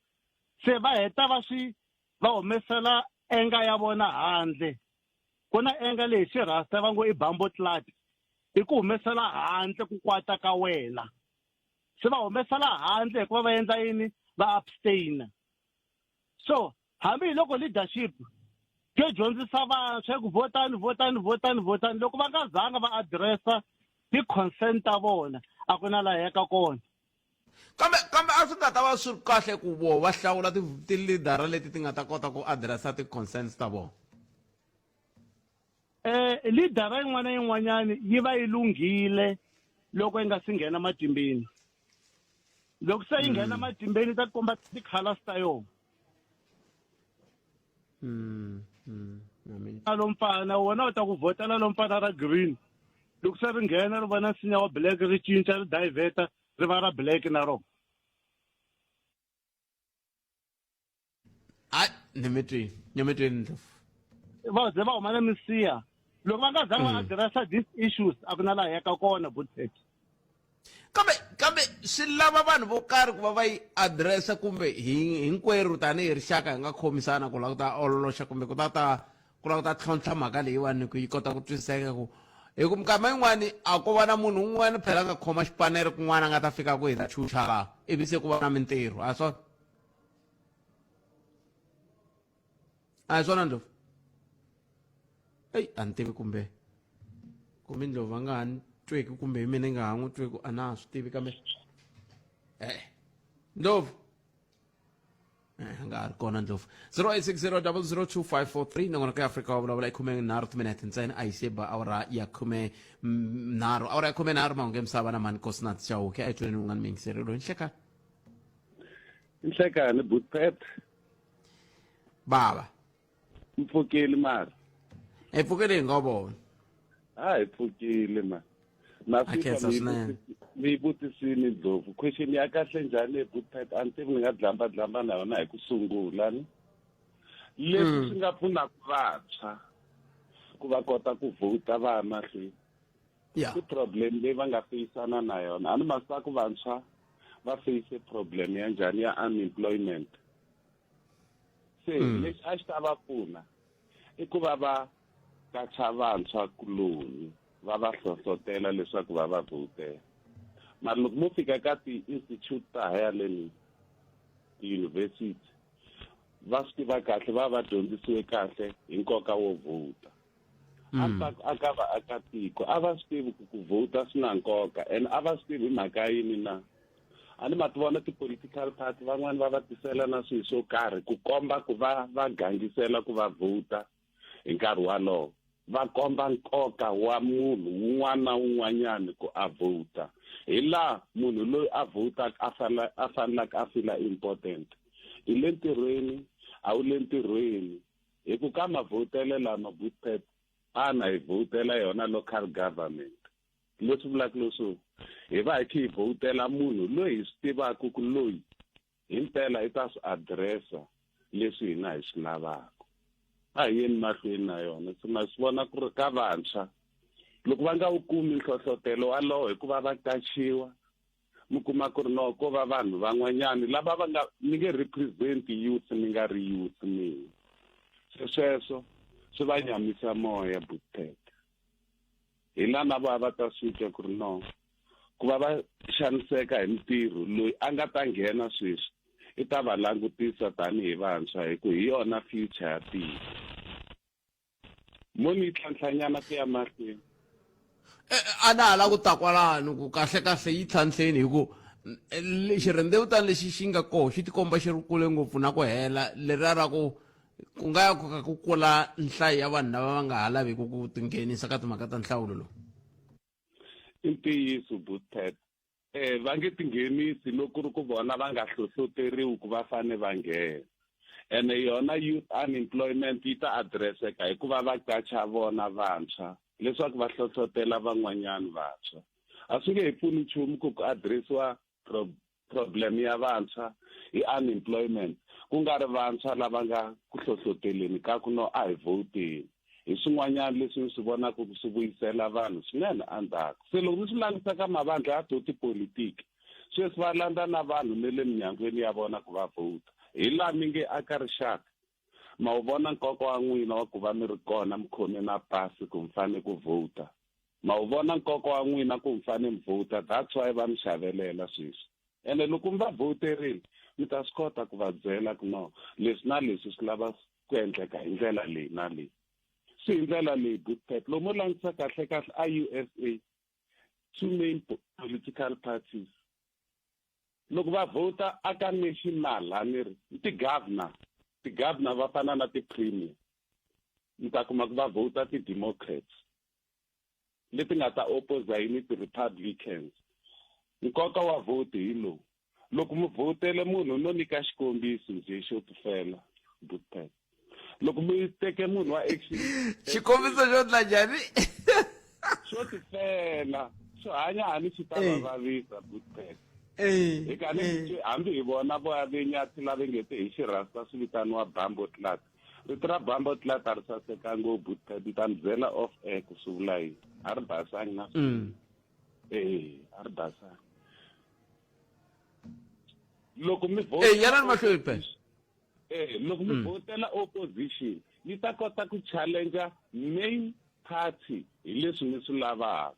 se va heta va swi va humesela enga ya vona handle ku na enga leyi xirhasta va ngo i bambo clat i ku humesela handle ku kwata ka wena se va humesela handle hikuva va endla yini va abstain so hambi hi loko leadership yo dyondzisa vantshwa ku votani votani votani votani loko va nga zanga va addressa ti-concern ta vona a ku na laha yaka kona kambe kambe a swi nga ta va swi ri kahle ku vo va hlawula ti-leadera leti ti nga ta kota ku addressa ti-concerns ta vona eh leadera yin'wana na yin'wanyana yi va yi lunghile loko yi nga si nghena matimbeni loko se yi nghena matimbeni ta komba ti-colors ta yona na lo mfana wona u ta ku vhotela lo mfana ra green loko se ri nghena ri vona nsinya wa black ri cinca ri diveta ri va ra black na rona hayi ni mi twini ni mi twini ndlovu va ze va huma na misiya loko va nga zanga va addressa these issues a ku na laha yaka kona butet kambe kambe swi lava vanhu vo karhi ku va va yi addressa kumbe hi hinkwerhu tanihi rixaka hi nga khomisana ku lava ku ta ololoxa kumbe ku ta ta ku lava ku ta tlhontlha mhaka leyiwani ku yi kota ku twisiseka ku hi ku mikama yin'wani a ko va na munhu un'wana phela a nga khoma xipanere kun'wana a nga ta fika ku hi ta chucha laha ivi se ku va na mintirho a swona a hi swona ndlovu eyi a ni tivi kumbe kumbe ndlovu a nga ha ni tweki kumbe hi mina ni nga ha n'wi tweku a na ha swi tivi kambe e-e ndlovu a nga ha ri kona ndlovu 0860002543 nongonoko ya afrika wa vulavula i 13 timinete ntsena a yi se ba awara ya 13 awara ya 13 mahungu ya misava na mani kosinat chauke a yi tweleni un'wana miyingiseri loyi nhlekani nhlekani butpet bava mpfukeli mara epfukeli hi nga vona. A hi pfukile ma. Na A khensa swinene. Mi yi vutisini Ndlovu. Question ya kahle njhani hi Bootpad? A ni tivi ni nga dlamba dlamba na yona hi ku sungula ni. Leswi swi nga pfunaka vantshwa ku va kota ku vhota va ya mahlweni. Yeah. I problem leyi va nga feyisana na yona. A ni ma swi ku vantshwa va feyise problem ya njhani ya unemployment. Se lexi a xi ta va pfuna i ku va va qacha vantshwa kuloni va va hlohlotela leswaku va va vhotela. Mara loko mo fika ka ti-institute ta haya leni ti-university va swi tiva kahle va va dyondzisiwe kahle hi nkoka wo vhota. A ta a ka vaakatiko a va swi tivi ku ku vhota swi na nkoka and a va swi tivi hi mhaka yini na. A ni ma ti vona ti-political party van'wani va va tisela na swilo swo karhi ku komba ku va va gangisela ku va vhota hi nkarhi walowo. Va komba nkoka wa munhu wun'wana na wun'wanyani ku a vhota. Hi laha munhu loyi a vhotaka a fanela a fanelaka a feel important. I le ntirhweni a wu le ntirhweni hi ku ka mavhotelo lama Bootpad ana hi vhotela yona local government. Leswi vulaka leswo hi va hi kha hi vhotela munhu loyi hi swi tivaka ku loyi himpela i ta swi addressa leswi hina hi swi lavaka. A hi yeni mahlweni na yona. Se ma swi vona ku ri ka vantshwa loko va nga wu kumi nhlohlotelo walowo hikuva va qachiwa mi kuma ku ri no ko va vanhu van'wanyani lava va nga ni nge represent youth ni nga ri youth mina. Se sweswo swi va nyamisa moya Bootpad. Hi la na va va ta swi twa ku ri no ku va va xaniseka hi mintirho loyi a nga ta nghena sweswi i ta va langutisa tanihi vantshwa hi ku hi yona future ya tiko. Mo ni yi tlhantlhanyana ku ya mahlweni. A na ha la ku ta kwalano ku kahle kahle yi tlhantlheni hi ku xirhendzevutana lexi xi nga koho xi tikomba xi ri kule ngopfu na ku hela leriya ra ku ku nga ya ku ka ku kula nhlayo ya vanhu lava va nga ha laviki ku tinghenisa ka timhaka ta nhlawulo lowu. I ntiyiso Bootpad. Va nge tinghenisi loko ku ri ku vona va nga hlohloteriwi ku va fane va nghena. Ene yona youth unemployment yi ta addresseka hi ku va va qacha vona vantshwa leswaku va hlohlotela van'wanyana vantshwa. A swi nge he pfuni nchumu ku ku addressiwa problem ya vantshwa hi unemployment ku nga ri vantshwa lava nga ku hlohloteleni ka ku no a hi vhoteni. Hi swin'wanyana leswi ni swi vonaka ku swi vuyisela vanhu swinene endzhaku. Se loko ni swi langutisa ka mavandla ya to tipolitiki sweswi va landza na vanhu ne le minyangweni ya vona ku va vhota. Hi laha mi nge aka rixaka ma wu vona nkoka wa n'wina wa ku va mi ri kona mi khome na pasi ku mi fane ku vhota. Ma wu vona nkoka wa n'wina ku mi fane mi vhota, that's why va mi xavelela sweswi. Ene loko mi va vhoterile mi ta swi kota ku va byela ku no leswi na leswi swi lava ku endleka hi ndlela leyi na leyi. Swi hi ndlela leyi Bootpad loko mo langutisa kahle kahle a USA two main political parties loko va vhota aka national a ni ri i ti-governor, ti-governor va fana na ti-premier mi ta kuma ku va vhota ti-Democrats leti nga ta opposa yini ti-Republicans. Nkoka wa vote hi lowu, loko mi vhotele munhu no nyika xikombiso njhe xo tifela Bootpad loko mi teke munhu wa action xikombiso xo ndla njhani xo tifela xo hanya hani xi ta va vavisa Bootpad hi ka ni hambi hi vona vo ya vinyathi lava nge te hi xirhasta swi vitaniwa bambo clat rito ra bambo clat a ri saseka ngopfu Bootpad ni ta mi byela off air ku swi vula yini a ri basangi na a ri basangi loko mi vhota yanani mahlweni phela loko mi vhotela opposition yi ta kota ku challenge main party hi leswi mi swi lavaka.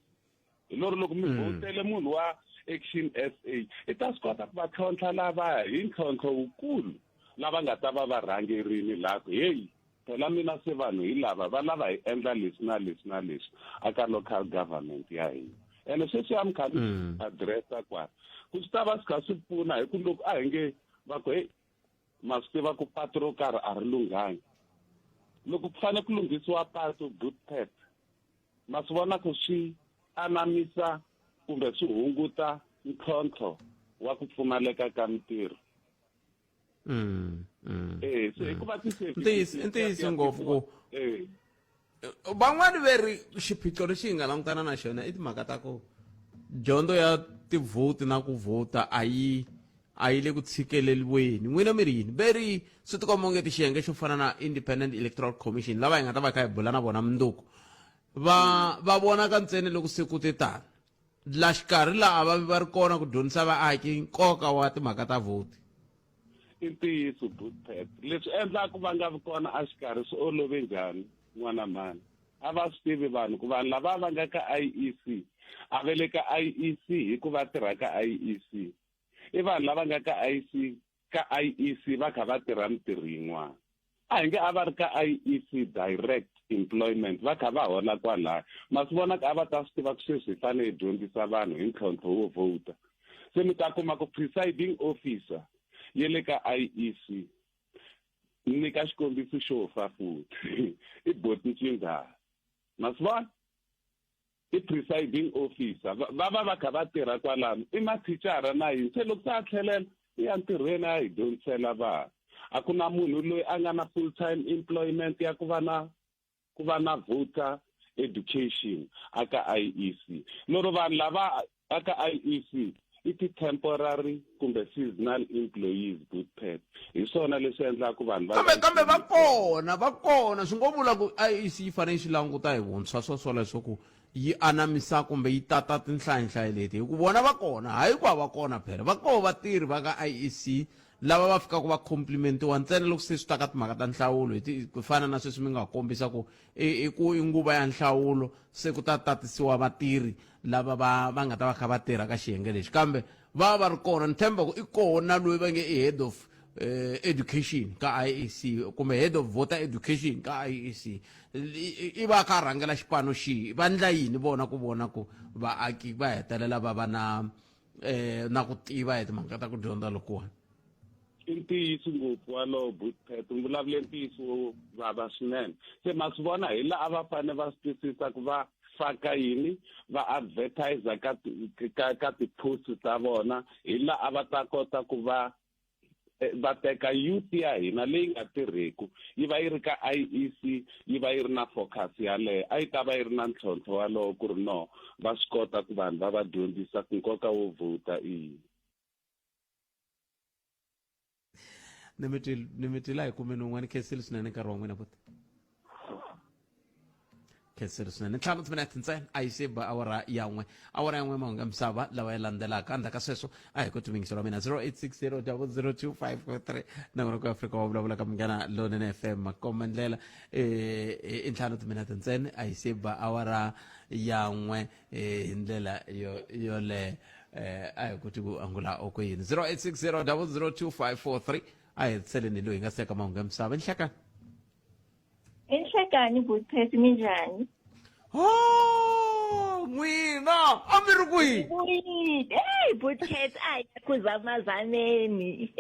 Hi lero loko mi vhotele munhu wa Action SA i ta swi kota ku va tlhontlha lavaya hi ntlhontlho wukulu lava nga ta va va rhangerini laha ku heyi phela mina se vanhu hi lava va lava hi endla leswi na leswi na leswi aka local government ya hina. Ene sweswi a mi kha mi addressa kwala ku swi ta va swi kha swi pfuna hi ku loko a hi nge va ku heyi ma swi tiva ku patu ro karhi a ri lunghangi loko ku fanele ku lunghisiwa patu Bootpad ma swi vona ku swi anamisa kumbe swi hunguta ntlhontlho wa ku pfumaleka ka mintirho. Se hikuva ti-services Ntiyiso, ntiyiso ngopfu ku Van'wani ve ri xiphiqo lexi hi nga langutana na xona i timhaka ta ku dyondzo ya tivhoti na ku vhota a yi a yi le ku tshikeleriweni. N'wina mi ri yini? Ve ri swi tikomba onge ti xiyenge xo fana na Independent Electoral Commission lava hi nga ta va kha hi bula na vona mundzuku va va vonaka ntsena loko se ku te tani la xikarhi laha va va ri kona ku dyondzisa vaaki nkoka wa timhaka ta vhoti. I ntiyiso Bootpet. Leswi endlaka va nga vi kona exikarhi swi olove njhani n'wana mhani? A va swi tivi vanhu ku vanhu lava va nga ka IEC a va le ka IEC hi ku va tirha ka IEC. I vanhu lava nga ka IC ka IEC va kha va tirha mitirho yin'wana. A hi nge a va ri ka IEC direct employment va kha va hola kwalaya. Ma swi vona ku a va ta swi tiva ku sweswi hi fanele hi dyondzisa vanhu hi ntlhontlho wo vhota. Se mi ta kuma ku presiding officer ye le ka IEC ni nyika xikombiso xo fa futhi i Boti Ncingana. Ma swi vona? I presiding officer va va va kha va tirha kwalano i mathicara na yini se loko se a tlhelela i ya ntirhweni a hi dyondzisela vanhu a ku na munhu loyi a nga na full time employment ya ku va na ku va na voter education aka IEC lero vanhu lava aka IEC i ti-temporary kumbe seasonal employees bootpad hi swona leswi endlaka vanhu va kambe kambe va kona va kona swi ngo vula ku IEC yi fanele yi swi languta hi vuntshwa swo swoleswo ku yi anamisa kumbe yi tata tinhlayinhlayi leti hi ku vona va kona hayi ku a va kona phela va koho vatirhi va ka IEC lava va fikaka va complimentiwa ntsena loko se swi ta ka timhaka ta nhlawulo hi ku fana na sweswi mi nga kombisa ku i ku i nguva ya nhlawulo se ku ta tatisiwa vatirhi lava va va nga ta va kha va tirha ka xiyenge lexi kambe va va ri kona ni tshemba ku i kona loyi va nge i head of eh, education ka IEC kumbe head of voter education ka IEC i va kha rhangela xipano xihi va ndla yini vona ku vona ku vaaki va hetelela va va na eh na ku tiva hi timhaka ta ku dyondza lokuwani i ntiyiso ngopfu walowo bootpet u vulavule ntiyiso wo vava swinene se ma swi vona hi laha va fanele va swi twisisa ku va faka yini va advertise ka ka ka ti-post ta vona hi laha va ta kota ku va eh, va teka youth ya hina leyi nga tirheku yi va yi ri ka IEC yi va yi ri na focus yaleyo a yi ta va yi ri na ntlhontlho walowo ku ri no va swi kota ku vanhu va va dyondzisa ku nkoka wo vhota i yini ni mi twile ni mi twile a hi kumeni un'wana khensile swinene nkarhi wa n'wina buti khensile swinene ntlhanu timinete ntsena a yi se ba awara ya n'we awara ya n'we mahungu ya misava lawa ya landzelaka endzhaku ka sweswo a hi koti mingiselo wa mina 0860 002 na n'wina ku afrika wa vulavula ka munghana lonene fm makomba ndlela i ntlhanu timinete ntsena a yi se ba awara ya n'we hi ndlela yo yoleyo a hi koti ku angula oko yini 0860 002 a hi seleni loyi hi nga seka mahungu ya misava nhlekani Inhlekani Butphesi minjhani? Oh, n'wina a mi ri kwihi? Vuyile. Hey Butphesi a hi ku zamazameni.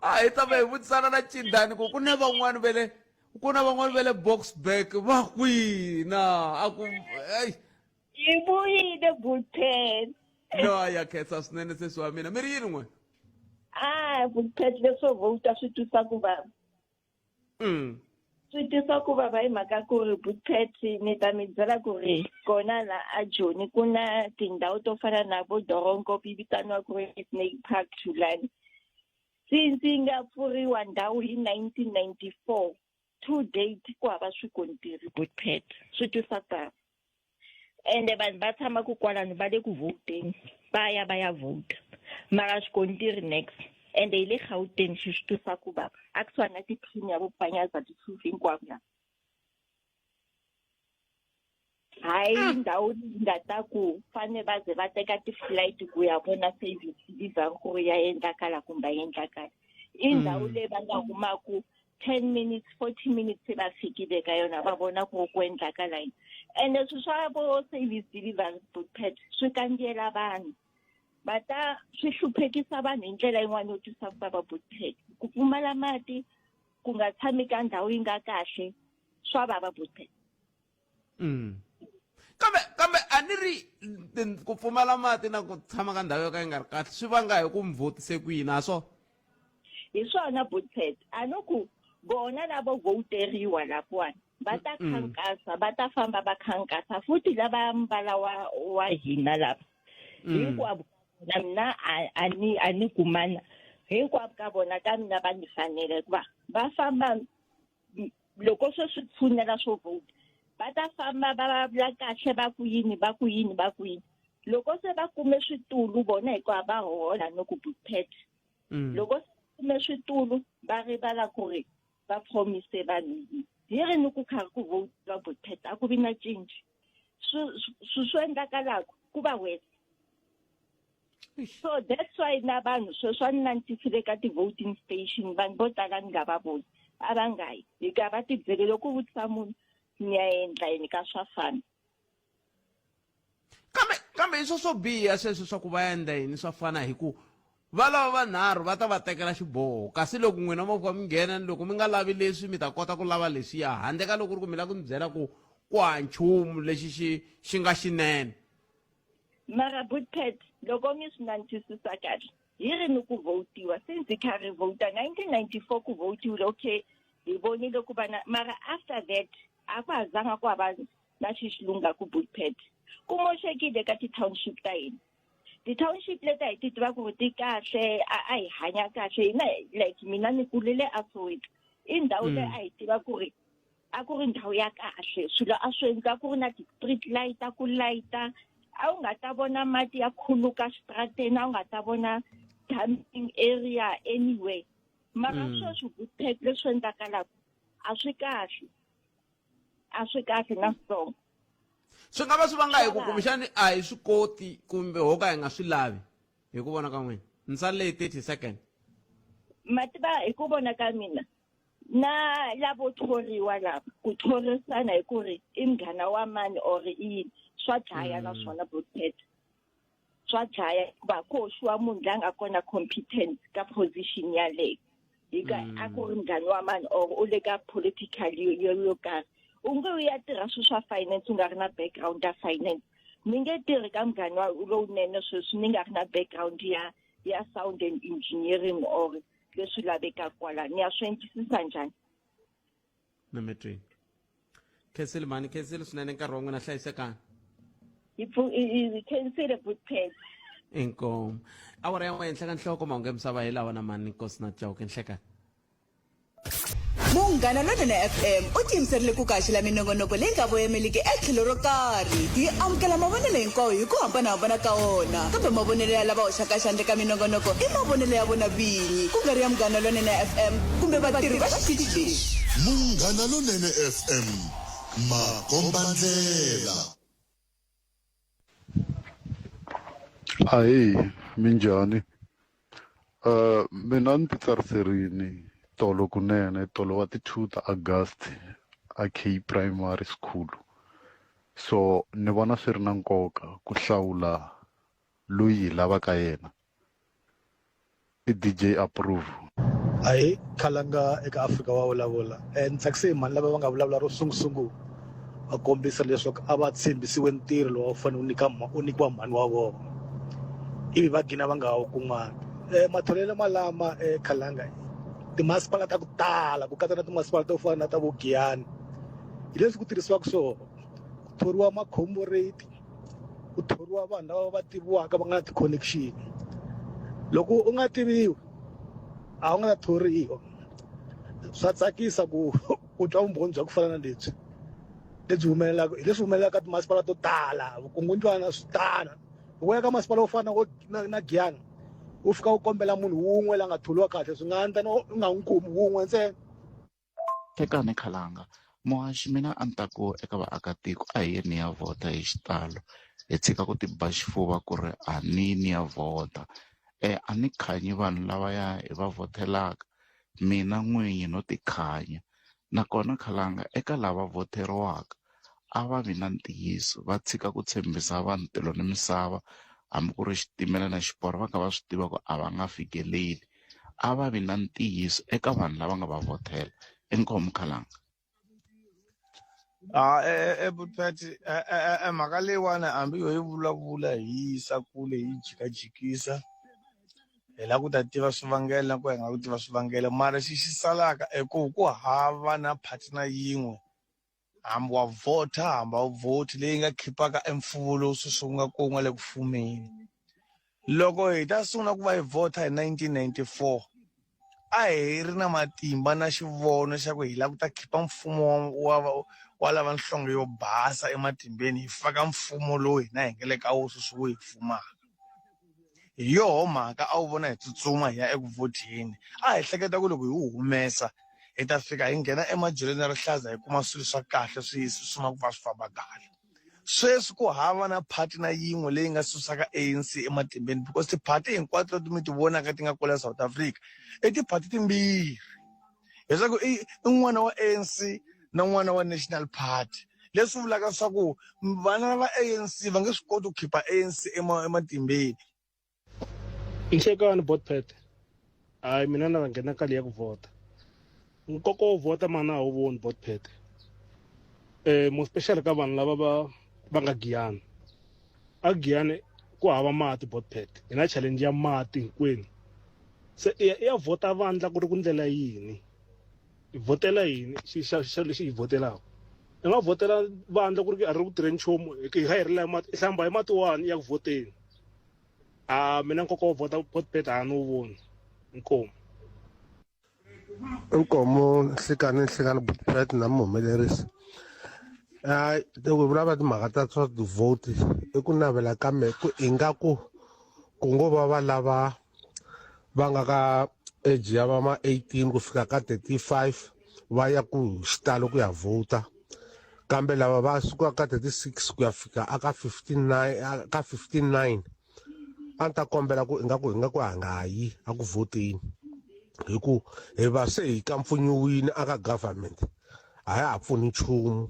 A hi tama hi vutisana na Chindani ku ku na van'wani ve le ku na van'wani ve le Boksburg va kwihi na a ku hey Yi vuyile Butphesi. No ya khensa swinene sesi wa mina mi ri yini n'we? Ah, Butphesi leswo vhota swi twisa ku vava. Swi twisa ku vava hi mhaka ku ri Butphesi ni ta mi byela ku ri kona la a Joni ku na tindhawu to fana na vo Doronkopo yi vitaniwa ku ri Snake Park Thulani. Since yi nga pfuriwa ndhawu hi 1994 to date ku hava swikontiri Butphesi swi twisa ku vava. Ende vanhu va tshama ku kwalano va le ku vhoteni va ya va ya vhota mara xikontiri next ende hi le Gauteng xi swi twisa ku vava a kusuhani na tiphini ya vo Panyaza Lesufi hinkwavo la hayi ah. ndhawu leyi nga ta ku fane va ze va teka ti-flight ku ya vona service delivery ku ri ya endlakala kumbe a endlakala i ndhawu mm. leyi va nga humaku 10 minutes 40 minutes se va fikile ka yona va vona ku ku endlakala yini ende swi swa vo service delivery bootpad swi kandziyela vanhu va ta swi hluphekisa vanhu hi ndlela yin'wana yo twisa ku vava bootpad ku pfumala mati ku nga tshami ka ndhawu yi nga kahle swa vava bootpad mm. kambe kambe a ni ri ku pfumala mati na ku tshama ka ndhawu yo ka yi nga ri kahle swi vanga hi ku mi vhotise ku yini ha swona hi swona bootpad a no ku Vona lavo voteriwa lapuwani va ta khankasa, va ta famba va khankasa futhi lava mbala wa wa hina lava. Hinkwavo ka vona mina a a ni a ni kumana hinkwavo ka vona ka mina va ni fanele hikuva va famba loko se swi tshunela swo vote va ta famba va vulavula kahle va ku yini va ku yini va ku yini loko se va kume switulu vona hikuva va hola no ku phet loko se kume switulu va rivala ku ri va promise vanhu yini hi ri ni ku karhi ku votiwa butpet a ku vi na cinci swi swi endlakalaka ku va wese so that's why na vanhu sweswi a ni langutisile ka ti-voting station vanhu vo tala ni nga va voni a va nga yi hikuva va tibyele loko u vutisa munhu ni ya endla yini ka swa fana kambe kambe i swo swo biha sweswo swa ku va endla yini swa fana hi ku va lava vanharhu va ta va tekela xiboho kasi loko n'wina mo fika mi nghena ni loko mi nga lavi leswi mi ta kota ku lava leswiya handle ka loko ku ri ku mi lava ku ni byela ku ku ha nchumu lexi xi xi nga xinene mara bootpet loko mi swi langutisisa kahle hi ri ni ku votiwa since hi kha ri vota 1994 ku votiwile okay hi vonile ku va na mara after that a ku ha zanga ku hava na xi xilunga ku bootpet ku moxekile ka ti-township ta hina ti-township leti a hi ti tiva ku ri ti kahle a a hi hanya kahle hina like mina ni kulele a Soweto i ndhawu leyi a hi tiva ku ri a ku ri ndhawu ya kahle swilo a swi endliwa ku ri na ti-street light a ku layita a wu nga ta vona mati ya khuluka xitrateni a wu nga ta vona dumping area anyway mara sweswi vuphek leswi endlakalaka a swi kahle a swi kahle na switsongo swi nga va swi vanga hi ku kumbexani a hi swi koti kumbe ho ka hi nga swi lavi hi ku vona ka n'wina ni sale hi 30 second ma tiva hi ku vona ka mina na lavo thoriwa lava ku thorisana hi ku ri i munghana wa mani or i yini swa dlaya naswona botpet swa dlaya hikuva ku hoxiwa munhu la nga kona competent ka position yaleyo hi ka a ku ri munghana wa mani or u le ka political yo yo yo karhi u nge u ya tirha swilo swa finance u nga ri na background ya finance ni nge tirhi ka munghana wa lowunene sweswi ni nga ri na background ya ya sound and engineering or leswi lavekaka kwala ni ya swi endlisisa njhani na mi twini khensile mhani khensile swinene nkarhi wa n'wina hlayisekani hi khensile butpet inkomu awara ya n'we henhla ka nhloko mahungu ya misava hi lawa na mani nkosi na chauke nhlekani Munghana Lonene FM u tiyimiserile ku kaxela minongonoko leyi nga voyemeliki etlhelo ro karhi. Hi amukela mavonelo hinkwawo hi ku hambanahambana ka wona, kambe mavonelo ya lava hoxaka xandla eka minongonoko i mavonelo ya vona vinyi, ku nga ri ya Munghana Lonene FM kumbe vatirhi va xitichi lexi. Munghana Lonene FM, makombandlela. Ahee, minjhani? Mina ni ti tsariserini tolo kunene tolo wa ti 2 ta August a K Primary School so ni vona swi ri na nkoka ku hlawula loyi hi lavaka yena. I DJ Approve. Ahee khalanga eka Afrika wa vulavula ni tsakise hi mhani lava va nga vulavula ro sungusungu va kombisa leswaku a va tshembisiwe ntirho lowu a wu fanele wu nyika wu nyikiwa mhani wa vona ivi va gina va nga ha wu kumanga matholelo malama khalanga timasipala ta ku tala ku katsa na timasipala to fana na ta vo Giyani hi leswi ku tirhisiwaka swona ku thoriwa makhomboreti ku thoriwa vanhu lava va tiviwaka va nga na ti-connection loko u nga tiviwi a wu nga ta thoriwa swa tsakisa ku ku twa vumbhoni bya ku fana na lebyi lebyi humelelaka hi leswi humelelaka timasipala to tala vukungundzwana swi tala loko u ya ka masipala wo fana na na Giyani u fika u kombela munhu wun'we la nga tholiwa kahle swi nga endla u nga n'wi kumi wun'we ntsena. Tekani Khalanga, Muhaxi mina a ni ta ku eka vaakatiko a hi yeni hi ya vhota hi xitalo hi tshika ku ti ba xifuva ku ri a ni yi ni ya vhota a ni khanyi vanhu lavaya hi va vhotelaka mina n'winyi no ti khanya nakona Khalanga eka lava vhoteriwaka a va vi na ntiyiso va tshika ku tshembisa vanhu tilo ni misava hambi ku ri xitimela na xiporo va kha va swi tiva ku a va nga fikeleli. A va vi na ntiyiso eka vanhu lava nga va vhotela. Inkomu Khalanga. A e Butpet e mhaka leyiwani hambi yo yi vulavula hi yi yisa kule hi yi jikajikisa Hi lava ku ta tiva swivangelo na ku hi nga ku tiva swivangelo mara xi xi salaka i ku ku hava na party na yin'we hambi wa vhota hambi a wu vhoti leyi nga khipaka e mfumo lowu sweswi wu nga ko wu nga le ku fumeni. Loko hi ta sungula ku va hi vhota hi 1994 a hi ri na matimba na xivono xa ku hi lava ku ta khipa mfumo wa wa wa lava nhlonge yo basa ematimbeni hi faka mfumo lowu hina hi nga le ka wo sweswi wu hi fumaka. Hi yoho mhaka a wu vona hi tsutsuma hi ya eku vhotheni. A hi hleketa ku loko hi wu humesa hi ta fika hi nghena emadyelweni ya rihlaza hi kuma swilo swa kahle swi swi sungula ku va swi famba kahle. Sweswi ku hava na party na yin'we leyi nga susaka ANC ematimbeni because tiphati hinkwato leti mi ti vonaka ti nga kwala South Africa i tiphati timbirhi. Leswaku i i n'wana wa ANC na n'wana wa National Party. Leswi vulaka swa ku vana va ANC va nge swi koti ku khipa ANC ematimbeni. Nhlekani Botpet hayi mina na nghena ka leya ku vhota nkoka wo vhota mana a wu voni Botpet eh mo special ka vanhu lava va va nga Giyani a Giyani ku hava mati Botpet hi na challenge ya mati hinkwenu se i ya i ya vhota vandla ku ri ku ndlela yini i vhotela yini xi xa xa lexi i vhotelaka i nga vhotela vandla ku ri a ri ku tirheni nchumu hi kha hi rila mati i hlamba hi mati wani ya ku vhoteni a mina nkoka wo vhota botbet a ni wu voni inkomu Inkomu nhlikani nhlikani botbet na muhumelerisi hayi loko hi vulavula timhaka ta swa ti-vote i ku navela ka mehe ku ingaku ku ngo va va lava va nga ka age ya va ma 18 ku fika ka 35 va ya ku xitalo ku ya vhota kambe lava va sukaka ka 36 ku ya fika aka 59 ka 59 a ni ta kombela ku ingaku hi nga ku a nga yi a ku vhoteni hi ku hi va se hi kampfunyiwile aka government a ya ha pfuni nchumu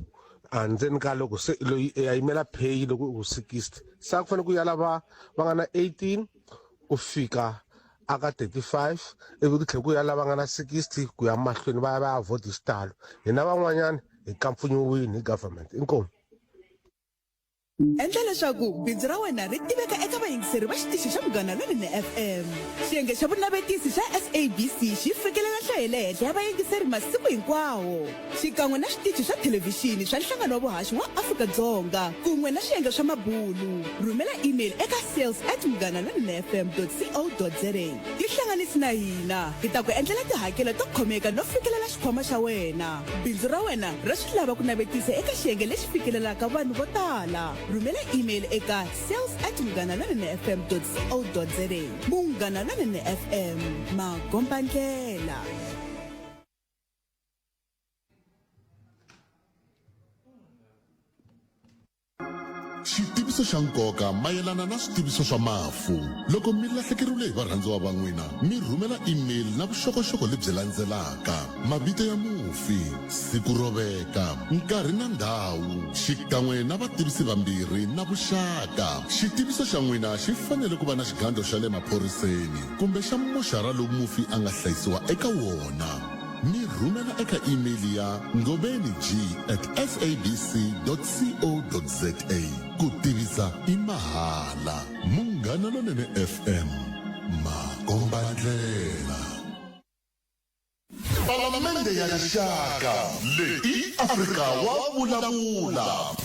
andzeni ka loko se loyi ya yimela pay loko u 60 se a ku fanele ku ya lava va nga na 18 ku fika aka 35 ivi ku tlhela ku ya lava nga na 60 ku ya mahlweni va ya va ya vote hi xitalo hina van'wanyana hi kampfunyiwile hi government inkomu Endla leswaku bindzu ra wena ri tiveka eka vayingiseri va xitichi xa Munghana Lonene FM. Xiyenge xa vunavetisi xa SABC xi fikelela nhlayo ya le henhla ya vayingiseri masiku hinkwawo, xikan'we na switichi swa thelevhixini swa Nhlangano wa Vuhaxi wa Afrika-Dzonga kun'we na swiyenge swa mabulu. Rhumela email eka sales at munghanalonenefm dot co dot za. Tihlanganisi na hina, hi ta ku endlela tihakelo to khomeka no fikelela xikhwama xa wena. Bindzu ra wena ra swi lava ku navetisa eka xiyenge lexi fikelelaka vanhu vo tala. Rhumela email eka sales at munghanalonenefm dot co dot za. Munghana Lonene FM, makombandlela. Xitiviso xa nkoka mayelana na switiviso swa mafu. Loko mi lahlekeriwile hi varhandziwa va n'wina, mi rhumela email na vuxokoxoko lebyi landzelaka, mavito ya mufi, siku ro veka, nkarhi na ndhawu, xikan'we na vativisi vambirhi na vuxaka. Xitiviso xa n'wina xi fanele ku va na xigandlo xa le maphoriseni kumbe xa moxara lowu mufi a nga hlayisiwa eka wona. Mi rhumela eka email ya ngobenig at sabc co za. Ku tivisa i mahala. Munghana Lonene FM, makombandlela. Palamende ya Rixaka, leyi i Afrika wa vulavula.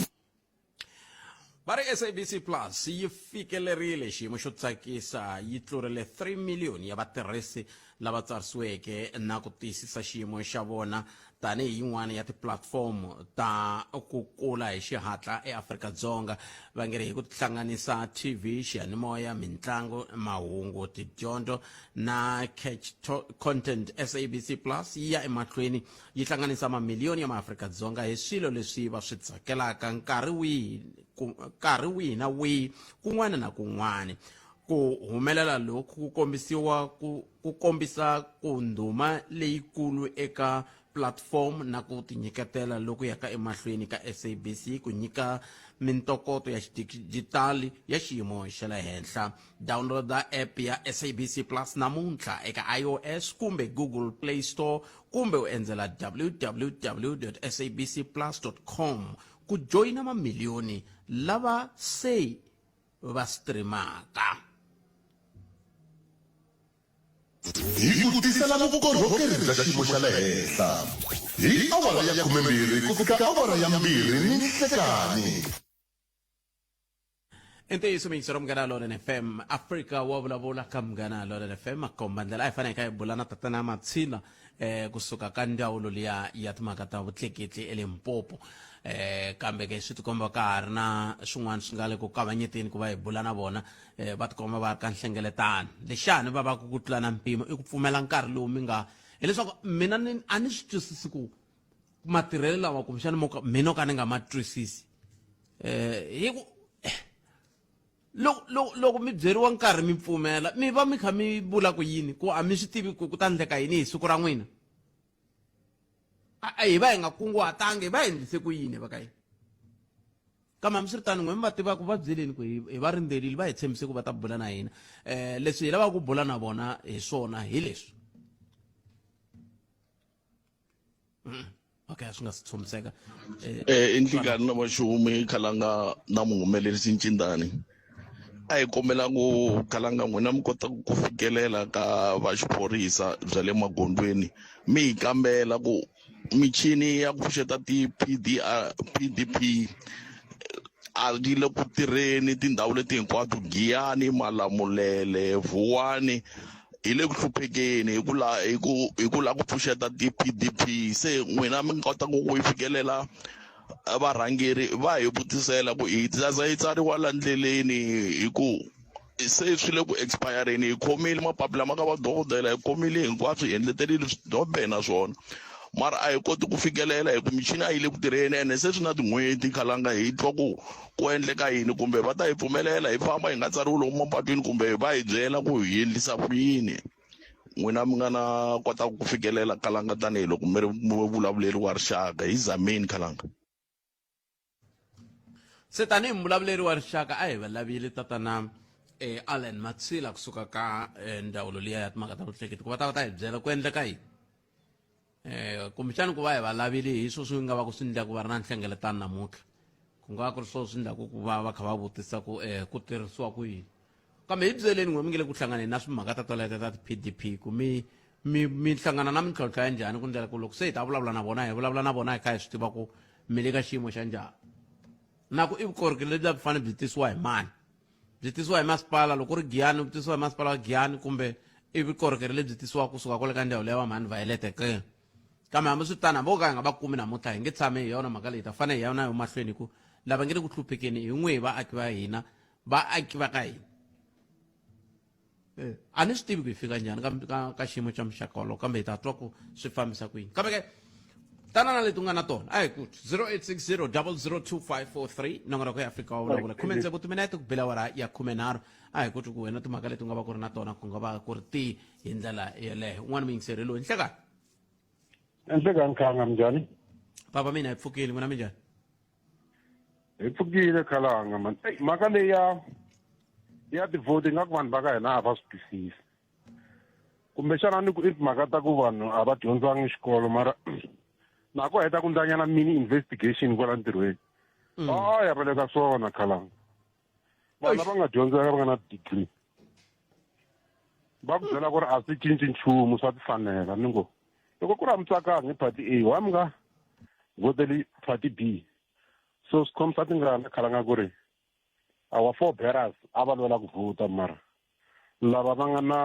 Va ri SABC Plus yi fikelerile xiyimo xo tsakisa, yi tlurile 3 miliyoni ya vatirhisi lava tsarisiweke na ku tiyisisa xiyimo xa vona tanihi yin'wana ya tipulatifomo ta ku kula hi xihatla eAfrika-Dzonga. Va nge ri hi ku tihlanganisa TV, xiyanimoya, mintlangu, mahungu, tidyondzo na catch content, SABC Plus yi ya emahlweni yi hlanganisa mamiliyoni ya maAfrika-Dzonga hi swilo leswi va swi tsakelaka nkarhi wihi ku, nkarhi wihi na wihi kun'wana na kun'wana. Ku humelela loku ku kombisiwa ku, ku kombisa ku ndhuma leyikulu eka platform na ku tinyiketela loku yaka emahlweni ka SABC ku nyika mintokoto ya xidijitali ya xiyimo xa le henhla. Downloada app ya SABC Plus namuntlha eka iOS kumbe Google Play Store kumbe u endzela www.sabcplus.com ku joyina mamiliyoni lava se va streamaka. ku tisela vukorhokeri bya xiyimo xa le henhla hi awara ya 12 ku fika awara ya 2 ni nhlekanhi. I ntiyiso miyingisero Munghana Lonene FM Afrika wa vulavula ka Munghana Lonene FM makomba ndlela a hi fanele hi kha hi bula na tatana Matshina eh kusuka ka ndzawulo liya ya timhaka ta vutleketli eLimpopo eh kambe ke swi tikomba ka ha ri na swin'wana swi nga le ku kavanyeteni ku va hi bula na vona eh va tikomba va ri ka nhlengeletano lexani va va ku ku tlula na mpimo i ku pfumela nkarhi lowu mi nga hileswaku mina ni a ni swi twisisi ku matirhelo lawa kumbexana mo ka mina ka ni nga ma twisisi eh hi ku loko loko loko mi byeriwa nkarhi mi pfumela mi va mi kha mi vula ku yini ku a mi swi tivi ku ku ta ndleka yini hi siku ra n'wina a hi va hi nga kunguhatangi hi va hi endlise ku yini va ka yini kambe hambiswiritano n'we mi va tivaka va byeleni ku hi va rindzelile va hi tshembise ku va ta bula na hina um leswi hi lavaka ku bula na vona hi swona hi leswi okay swi nga si tshomiseka eh, eh i nhlikani na vaxumi khalanga na muhumelerisi ncindani a hi kombela ku khalanga n'wina mi kota ku fikelela ka va xiphorisa bya le magondzweni mi hi kambela ku michini ya ku pfuxeta ti-PDR PDP a yi le ku tirheni tindhawu leti hinkwato Giyani Malamulele Vuwani hi le ku hluphekeni hi ku la hi ku hi ku lava ku pfuxeta ti-P_D_P se n'wina mi kota ku yi fikelela varhangeri va hi vutisela ku hi za yi tsariwa la ndleleni hi ku se swi le ku expire-eni hi khomile mapapila ma ka va dokodela hi khomile hinkwaswo hi endleterile swidobhe na swona mara a hi koti ku fikelela hi ku michini a yi le ku tirheni ene se swi na tin'hweti khalanga hi twa ku ku endleka yini kumbe va ta hi pfumelela hi famba hi nga tsariwi lomu mapatwini kumbe va hi byela ku hi endlisa ku yini n'wina mi nga na kota ku fikelela khalanga tanihiloko mi ri muvulavuleri wa rixaka hi zameni khalanga se tanihi muvulavuleri wa rixaka a hi va lavile tatana eh, allen matsila kusuka ka eh, ndzawulo liya ya timhaka ta vutleketi ku va ta va ta hi byela ku endleka yini eh kumbexani ku va hi va lavile hi swo swi nga va ku swi endlaka va ri na nhlengeletano namuntlha ku nga va ku ri swo swi endlaku ku va va kha va vutisa ku eh ku tirhisiwa ku yini kambe hi byeleni n'we mi nge le ku hlanganeni na swimhaka ta toleto ta ti-p_d_p ku mi mi mi hlangana na mintlhontlho ya njhani ku ndlela ku loko se hi ta vulavula na vona hi vulavula na vona hi kha hi swi tiva ku mi le ka xiyimo xa njhani na ku i vukorhokeri lebyi a byi fanele byi tisiwa hi mani byi tisiwa hi masipala loko ri giyani byi tisiwa hi masipala wa giyani kumbe i vukorhokeri lebyi tisiwaka kusuka kwale ka ndhawu leya va mhani violet ke kambe hambi swi tano hambi wo ka hi nga va kumi namuntlha hi nge tshami hi yona mhaka leyi ta fanele hi ya na yo mahlweni hi ku lava nge le ku hluphekeni hi n'wi hi vaaki va hina vaaki va ka hina Eh, a ni swi tivi ku hi fika njhani ka, ka, ka xiyimo xa muxaka wolowo kambe hi ta twa ku swi fambisa ku yini kambe ke tana na leti u nga na tona a hi ku 0860 002543 nongonoko ya afrika wa vulavula khume tsevu timinete ku bela awara ya 13 a hi ku twi ku wena timhaka leti u nga va ku ri na tona ku nga va ku ri ti hi ndlela yeleyo un'wana muyingiseri loyi nhlekani Enhlekani khanga minjhani? Papa mina hi pfukile n'wina minjhani? Hi pfukile khalanga man. Ey mhaka leyi ya ya tivhoti ingaku vanhu va ka hina a va swi twisisi. Kumbexana ni ku i timhaka ta ku vanhu a va dyondzangi xikolo mara na ku heta ku ndlanyana mini investigation kwala ntirhweni. A ya va le ka swona khalanga. Vanhu lava nga dyondzeka va nga na degree va ku byela ku ri a swi cinci nchumu swa tifanela ni ngo loko ku ri a mi tsakanga hi party A wa mi nga vhoteli party B so swi khomisa tingana khalanga ku ri our forebearers a va lwela ku vhota mara lava va nga na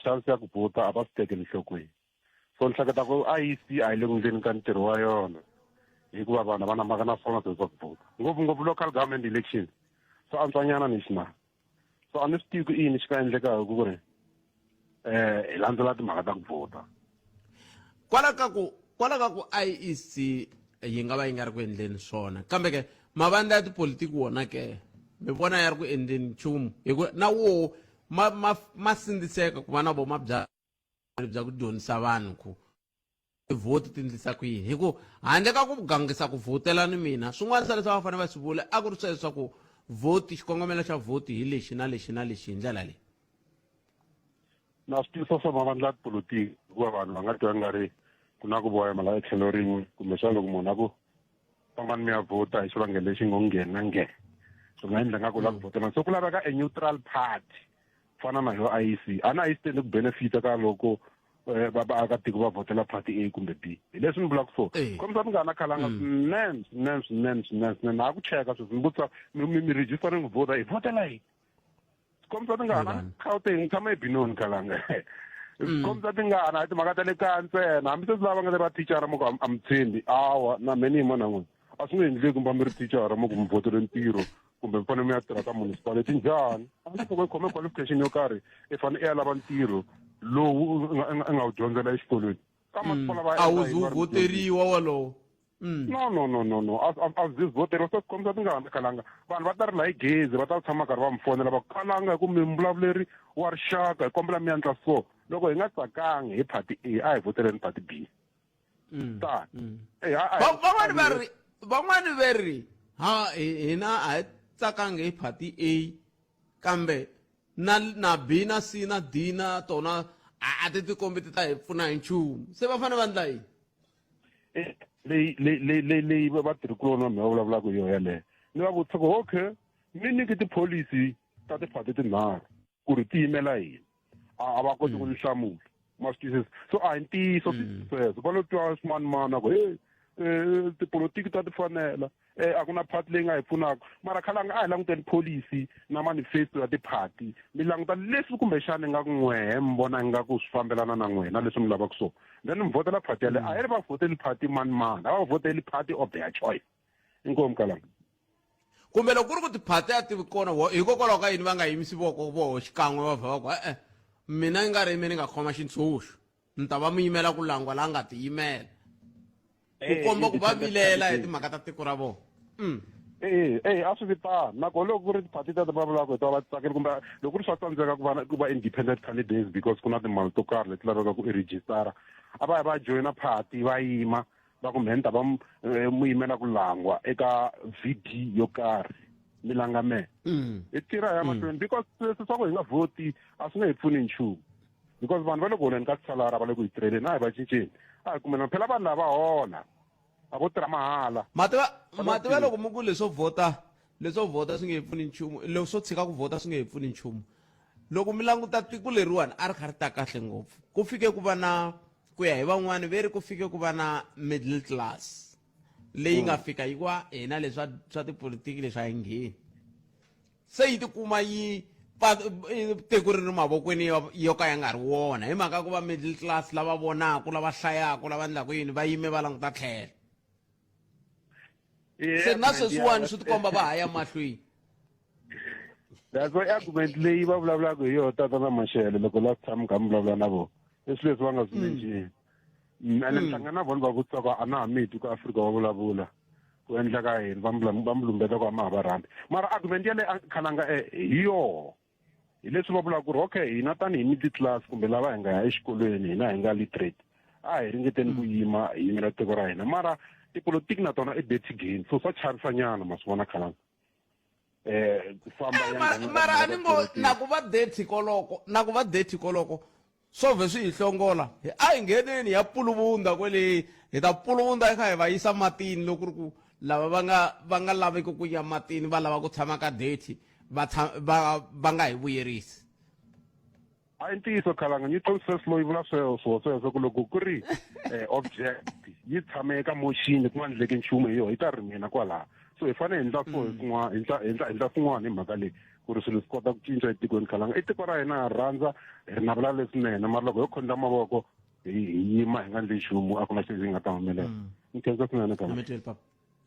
chance ya ku vhota a va swi tekeli enhlokweni so ni hleketa ku IEC a yi le ku ndleni ka ntirho wa yona hikuva vanhu va na mhaka na swona swilo swa ku vhota ngopfungopfu local government election swi antswanyana national so a ni swi tivi ku i yini xi nga endlekaka ku ri um hi landzela timhaka ta ku vhota kwala ka ku kwala ka ku IEC yi nga va yi nga ri ku endleni swona kambe ke mavandla ya tipolitiki wona ke mi vona ya ri ku endleni nchumu hi ku na wo ma ma ma sindziseka ku va na vo ma bya bya ku dyondzisa vanhu ku tivhoti ti ndlisa ku yini hi ku handle ka ku gangisa ku vhotela ni mina swin'wana swa leswi a va fanele va swi vula a ku ri swa leswaku vhoti xikongomelo xa vhoti hi lexi na lexi na lexi hi ndlela leyi na swi tivisa swa mavandla ya tipolotiki hikuva vanhu va nga twa nga ri ku na ku voyama la etlhelo rin'we kumbexana loko munhu a ku fambani mi ya vhota hi xivangelo lexi ngo nghena nge swi nga endla nga ku la ku vhotela so ku laveka a neutral party Fana na yo IEC a na yi stand ku benefita ka loko eh, va vaakatiko va vhotela party A kumbe B hi leswi ni vulaka so Eh. kombisa tingana khalanga swinene swinene swinene swinene swinene ha ku cheka sweswi ni vutisa mi mi mi registering ku vhota hi vhotela yini kombisa tingana Vanhu. Gauteng ni tshama eBinoni khalanga kombisa tingana hi timhaka ta le kaya ntsena hambi sweswi lava nga le va thicara mo ku a mi tshembi awa na me ni yima na n'wina a swi nge endleki kumbe mi ri thicara mo ku mi vhotele ntirho kumbe mi fanele mi ya tirha ka municipality njhani a ni loko i khome qualification yo karhi i fanele i ya lava ntirho lowu u nga- u nga u nga wu dyondzela exikolweni ka masipala va a wu endla zi yini wu va ri voteriwa wolowo no no no no no a a a zi voteriwa se swi kombisa tingana kalanga vanhu va ta rila hi gezi va ta tshama karhi va mi fonela va ku kalanga hi ku mi mbulavuleri wa rixaka hi kombela mi endla so loko hi nga tsakangi hi party A a hi voteleni party B ta Eh, a- a- Van'wani va ri van'wani ve ri ha hina a hi tsakangi hi party A kambe na na B na C na D na tona a a ti tikombi ti ta hi pfuna hi nchumu se va fanele va endla yini Eh, leyi leyi leyi leyi leyi vatirhikuloni va mina va vulavulaka hi yona yeleyo ni va vutisa ku okay mi nyiki tipholisi ta tiphati tinharhu ku ri ti yimela yini a a va koti ku ni hlamula ma swi twisisa so a hi ntiyiso sweswo va lo twa swimanimani a ku hey eh, tipolotiki ta ti fanela eh, a ku na party leyi nga hi pfunaka mara khalanga a hi languteni policy na manifesto ya tiphati mi languta leswi kumbexana ingaku n'wehe mi vona ingaku swi fambelana na n'wehe na leswi mi lavaka swona then mi vhotela party yaleyo a hi ri va vhoteli party mani mani a va vhoteli party of their choice inkomu kalanga kumbe loko ku ri ku tiphati a ti vi kona hikokwalaho ka yini va nga yimisi voko voho xikan'we va vha va ku e-e mina yi nga ri mi ni nga khoma xintshunxo ni ta va mi yimela ku langwa la nga tiyimela ku Eh, komba ku va independent vilela hi candidate. timhaka ta tiko ra vona Eh, eh, a swi vi tano nakona loko ku ri tiphati teto va vulaka hi ta va tsakeli kumbe loko ku ri swa tsandzeka ku va na- ku va independent candidates because ku na timali to karhi leti lavekaka ku i registara a va ya va joyina party va yima va ku mehe ni ta va mu yimela ku langwa eka VD yo karhi mi langa mehe hi tirha hi ya mahlweni because sweswi swa ku hi nga vhoti a swi nge hi pfuni nchumu because vanhu va le ku holeni ka tisalari va le ku hi tirheleni a hi va cinceni a hi kumela phela vanhu lava hola a vo tirha mahala mativa mativa loko mi ku leswo vhota leswo vhota swi nge hi pfuni nchumu leswo tshika ku vhota swi nge hi pfuni nchumu loko mi languta tiko leriwani a ri kha ri ta kahle ngopfu ku fike ku va na ku ya hi van'wani ve ri ku fike ku va na middle class leyi nga fika yi ku hina leswa swa tipolitiki leswi a yi ngheni se yi tikuma yi tiko ri ri mavokweni yo ka ya nga ri wona hi mhaka ku va middle class lava vonaka lava hlayaka lava endlaka yini va yime va languta tlhelo se na sweswiwani swi tikomba va ha ya mahlweni that's why argument leyi va vulavulaka hi yona tata na mashele loko last time kha mi vulavula na vona i swilo leswi va nga swi mention ene ni hlangana na vona va vutisa ku a na ha mi twi ku Afrika wa vulavula ku endleka yini va va mi lumbeta ku a ma ha va rhambi mara argument yaleyo khalanga eh, hi yoho hi leswi va vulaka ku ri okay hina tanihi middle class kumbe lava hi nga ya exikolweni hina hi nga literate a hi ringeteni ku yima hi yimela tiko ra hina mara tipolotiki na tona i dirty game so swa chavisanyana ma swi vona khalanga eh ku famba Eh, ya mara nghena mara a ka ni ngo na ku va dirty koloko na ku va dirty koloko swo vhe swi hi hlongola hi a hi ngheneni ya puluvunda kwele hi ta puluvunda hi kha hi va yisa matini loko ku ri ku lava va nga va nga laveki ku ya matini va lava ku tshama ka dirty va va va nga hi vuyerisi a i ntiyiso khalanga newton first law yi vula sweswo sweswo ku loko ku ri eh, object yi tshame eka motion ku nga endleki nchumu hi yona yi ta ri mina kwalaha so hi fanele hi endla so hi swin'wana hi endla hi endla hi endla swin'wana hi mhaka leyi ku ri swilo swi kota ku cinca etikweni khalanga i tiko ra hina ha rhandza hi ri navela leswinene mara loko ho khondla mavoko hi hi yima hi nga endli nchumu a ku na xi nga ta humelela ni khensa swinene khalanga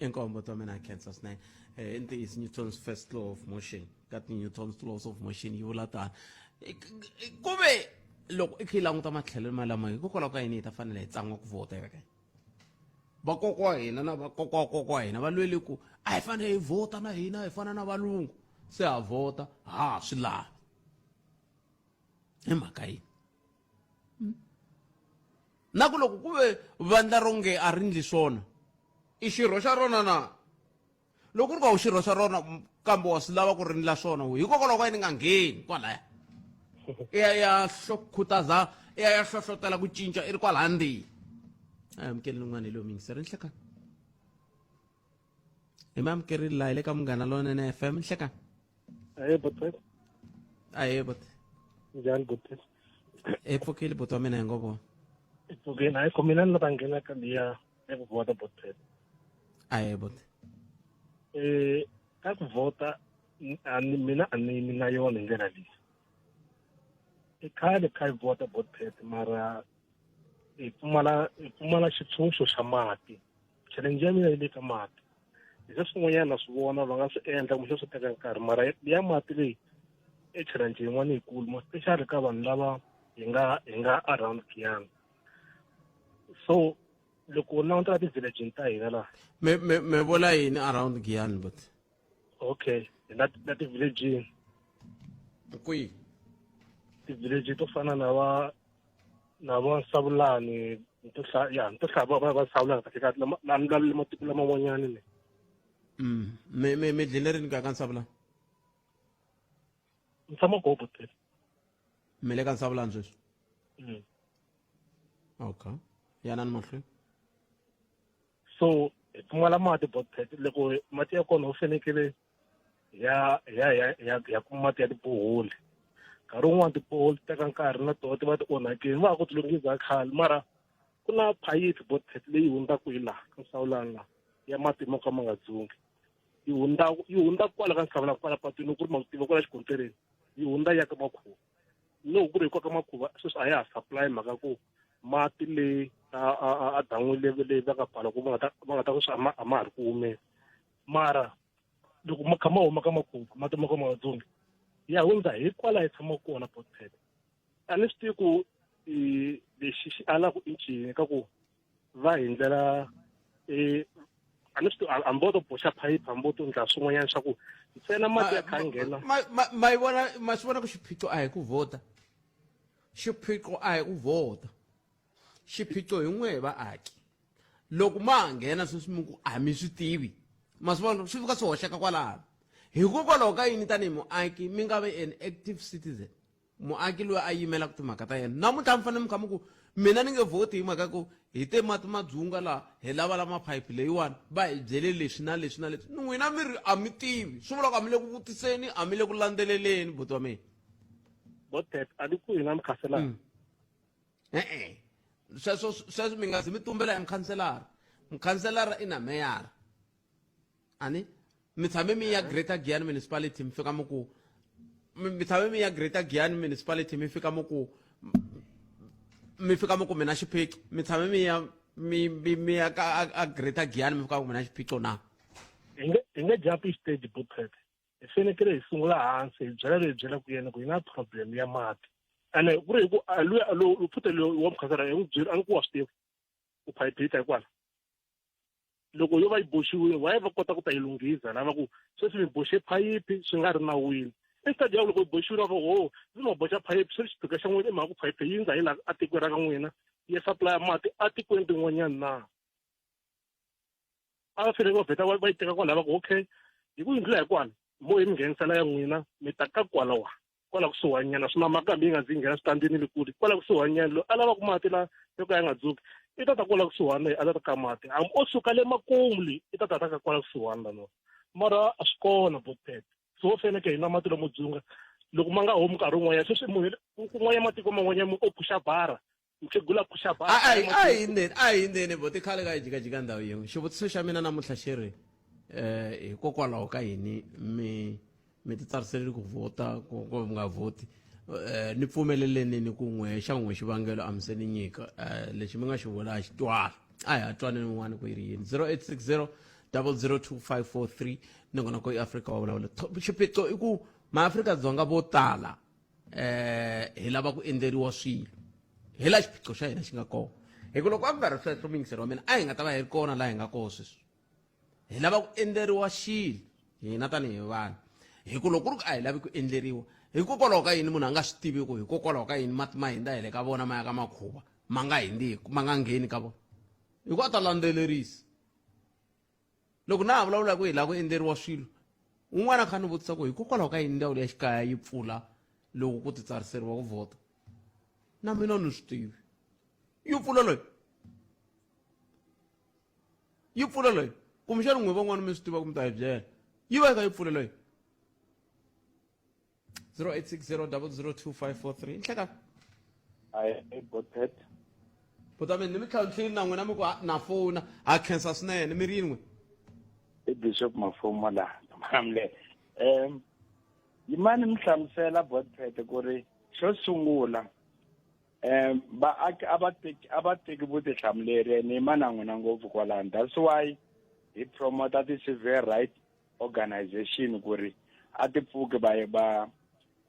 Inkombo ta mina khensa swinene eh, i ntiyiso newton's first law of motion ka ti-newton's laws of motion yi vula tano ku ve loko i kha yi languta matlhelo malama hikokwalaho ka yini hi ta fanele hi tsan'wa ku vhota hi veka vakokwa wa hina na vakokwa wa kokwa wa hina va lwele ku a hi fanele hi vhota na hina hi fana na valungu se ha vhota ha swi lavi hi mhaka yini Na ku loko ku ve vandla ronge a ri ndli swona, i xirho xa rona na? Loko ku ri ku a wu xirho xa rona kambe wa swi lava ku ri ndla swona, hikokwalaho ka yini nga ngheni kwalaya? I ya ya khutaza, i ya ya hlohlotela ku cinca i ri kwalaya ndzeni. A hi amukeleni un'wana hi lowu muyingiseri. Nhlekani. Hi mi amukerile laha hi le ka Munghana Lonene FM. Nhlekani. Ahee, buti. Ahee, buti. Njhani buti? E pfukile buti wa mina hi ngo vona. I pfukile hayi ko mina ni la ta nghena ka liya ya ku vhota buti. Ahe buti. Eh ka ku vhota a ni mina a ni yimi na yona hi ndlela leyi. I khale kha hi vhota buti mara hi pfumala hi pfumala xitshunxo xa mati. Challenge ya mina yi le ka mati. Hi se swin'wanyana na swi vona va nga swi endla kumbe swi teka nkarhi mara ya mati leyi i challenge yin'wana yikulu more especially ka vanhu lava hi nga hi nga around Giyani. So loko u languta ti-village ta hina laha me me me vula yini around Giyani but okay hi la la ti-village kwihi ti-village to fana na va na va Savulani ni to hlaya ya ni to hlaya va va Savulani kahle kahle lama la la la matiko laman'wanyani ne me me me dlele rini ka ka Nsavulani ni tshama koho buti mi le ka Nsavulani sweswi okay yanani mahlweni so hi pfumala mati botpet loko mati ya kona u fanekele ya ya ya ya ya kuma mati ya tiboholi nkarhi wun'wani tiboholi ti teka nkarhi na tona ti va ti onhakile va ha ku ti lunghisa khale mara ku na phayiphi botpet leyi hundzaka hi laha ka Nsawulani laha ya mati mo ka ma nga dzungi yi hundza yi hundza kwala ka Nsawulani kwala patwini ku ri ma ku tiva kwala xikontereni yi hundza ya ka Makhuva loko ku ri hi ka Makhuva sweswi a ya ha supply mhaka ku mati leyi a a a dan'wini leyi leyi va nga pfala ku va nga ta va nga ta ku swi a ma a ma ha ri ku humeni mara loko ma kha ma huma ka Makhuva mati ma ka ma nga dzungi ya hundza hi kwala hi tshamaka kona Botpet a ni swi tivi ku lexi xi alaku i ncini ka ku va hi ndlela a ni swi tivi hambi vo to boxa phayiphi hambi vo to endla swin'wanyana swa ku ntsena mati ya kha ya nghena ma yi vona ma swi vona ku xiphiqo a hi ku vhota xiphiqo a hi ku vhota xiphiqo hi n'we hi vaaki loko ma ha nghena sweswi mi ku a mi swi tivi ma swi vona swi fika swi hoxeka kwalano hikokwalaho ka yini tanihi muaki mi nga vi an active citizen muaki loyi a yimelaka timhaka ta yena namuntlha mi fanele mi kha mi ku mina ni nge vhoti hi mhaka ku hi te mati ma dzunga laha hi lava la maphayiphi leyiwani va hi byele leswi na leswi na leswi n'wina mi ri a mi tivi swi vula ku a mi le ku vutiseni a mi le ku landzeleleni buti wa mina botet a ni ku hina mukhanselara e-e sweswo sweswo mi nga zi mi tumbela hi mukhanselara mukhanselara i na meyara ani mi tshame mi ya Greater Giyani Municipality mi fika mi ku mi tshame mi ya Greater Giyani Municipality mi fika mi ku mi fika mi ku mina xiphiqo mi tshame mi ya mi mi mi ya ka a Greater Giyani mi fika ku mina xiphiqo na hi nge hi nge jump stage butpet hi fanekele hi sungula hansi hi byela leyi byelaka yena ku hi na problem ya mati ene ku ri hi ku luya lo futhi loyi wa mukhansara hi n'wi byeli a ni ku wa swi tiva ku phayiphi yi ta hikwala loko yo va yi boxiwile why va kota ku ta yi lunghisa lava ku sweswi mi boxe phayiphi swi nga ri nawini instead ya loko yi boxiwile va ku ho ndzi ma boxa phayiphi swi xiphiqo xa n'wina i mhaka ku phayiphi yi ndza hi laha atikweni ra ka n'wina yi supply mati atikweni rin'wanyana na a va fanele va vheta va yi teka kwalaho va ku okay hi ku yi ndlula hi kwala mo hi mi nghenisela ya n'wina mi ta ka kwalawa kwala kusuhanyana swi na mhaka hambi yi nga ndzi nghena switandini le kule kwala kusuhanyana loyi a lavaka mati la yo ka ya nga dzuki i ta ta kwala kusuhani leyi a ta ta ka mati hambi o suka le makumu leyi i ta ta ta ka kwala kusuhani lano mara a swi kona botpet so wo faneke hi nwa mati lomo dzunga loko ma nga humi nkarhi wun'wanyana sweswi munhu kun'wanya matiko man'wanyana o phuxa bara mukhegula phuxa bara a a hi ndzeni a hi ndzeni bo tikhale ka yi jikajika ndhawu yin'we xivutiso xa mina namuntlha xi ri eh hikokwalaho ka yini mi mi ti tsariseleli ku vhota ku ku mi nga vhoti eh ni pfumeleleni ni ku n'we xa n'we xivangelo a mi se ni nyika eh lexi mi nga xi vula a xi twala a hi ha twaneni un'wana ku yi ri yini 0860 002543 nongonoko i Afrika wa vulavula xiphiqo i ku maAfrika-Dzonga vo tala eh hi lava ku endleriwa swilo hi laha xiphiqo xa hina xi nga kona hi ku loko a ku nga ri sweswo muyingiseri wa mina a hi nga ta va hi ri kona laha hi nga kona sweswi hi lava ku endleriwa xilo hina tanihi vanhu hi ku loko ku ri ku a hi lavi ku endleriwa hikokwalaho ka yini munhu a nga swi tivi ku hikokwalaho ka yini mati ma hindza hi le ka vona ma ya ka makhuva ma nga hindzi ma nga ngheni ka vona hi ku a ta landzelerisa loko na ha vulavula ku hi lava ku endleriwa swilo un'wana a kha ni vutisa ku hikokwalaho ka yini ndzawulo ya xikaya yi pfula loko ku titsariseriwa ku vhota na mina ni swi tivi yi pfula loyi yi pfula loyi kumbexana n'we van'wana mi swi tiva ku mi ta hi byela yi va yi kha yi pfula loyi. 0860002543 nhlekani Ayi botpet. Buta mina ni mi tlhantlhini na n'wina mi ku na fona ha khensa swinene mi ri yin'we. I Bishop Mafumo la Malamulele. Um yimani mi hlamusela botpet ku ri xo sungula um vaaki a va teki a va teki vutihlamuleri ene yima na n'wina ngopfu kwalano that's why hi promota ti-civil right organization ku ri a ti pfuki va va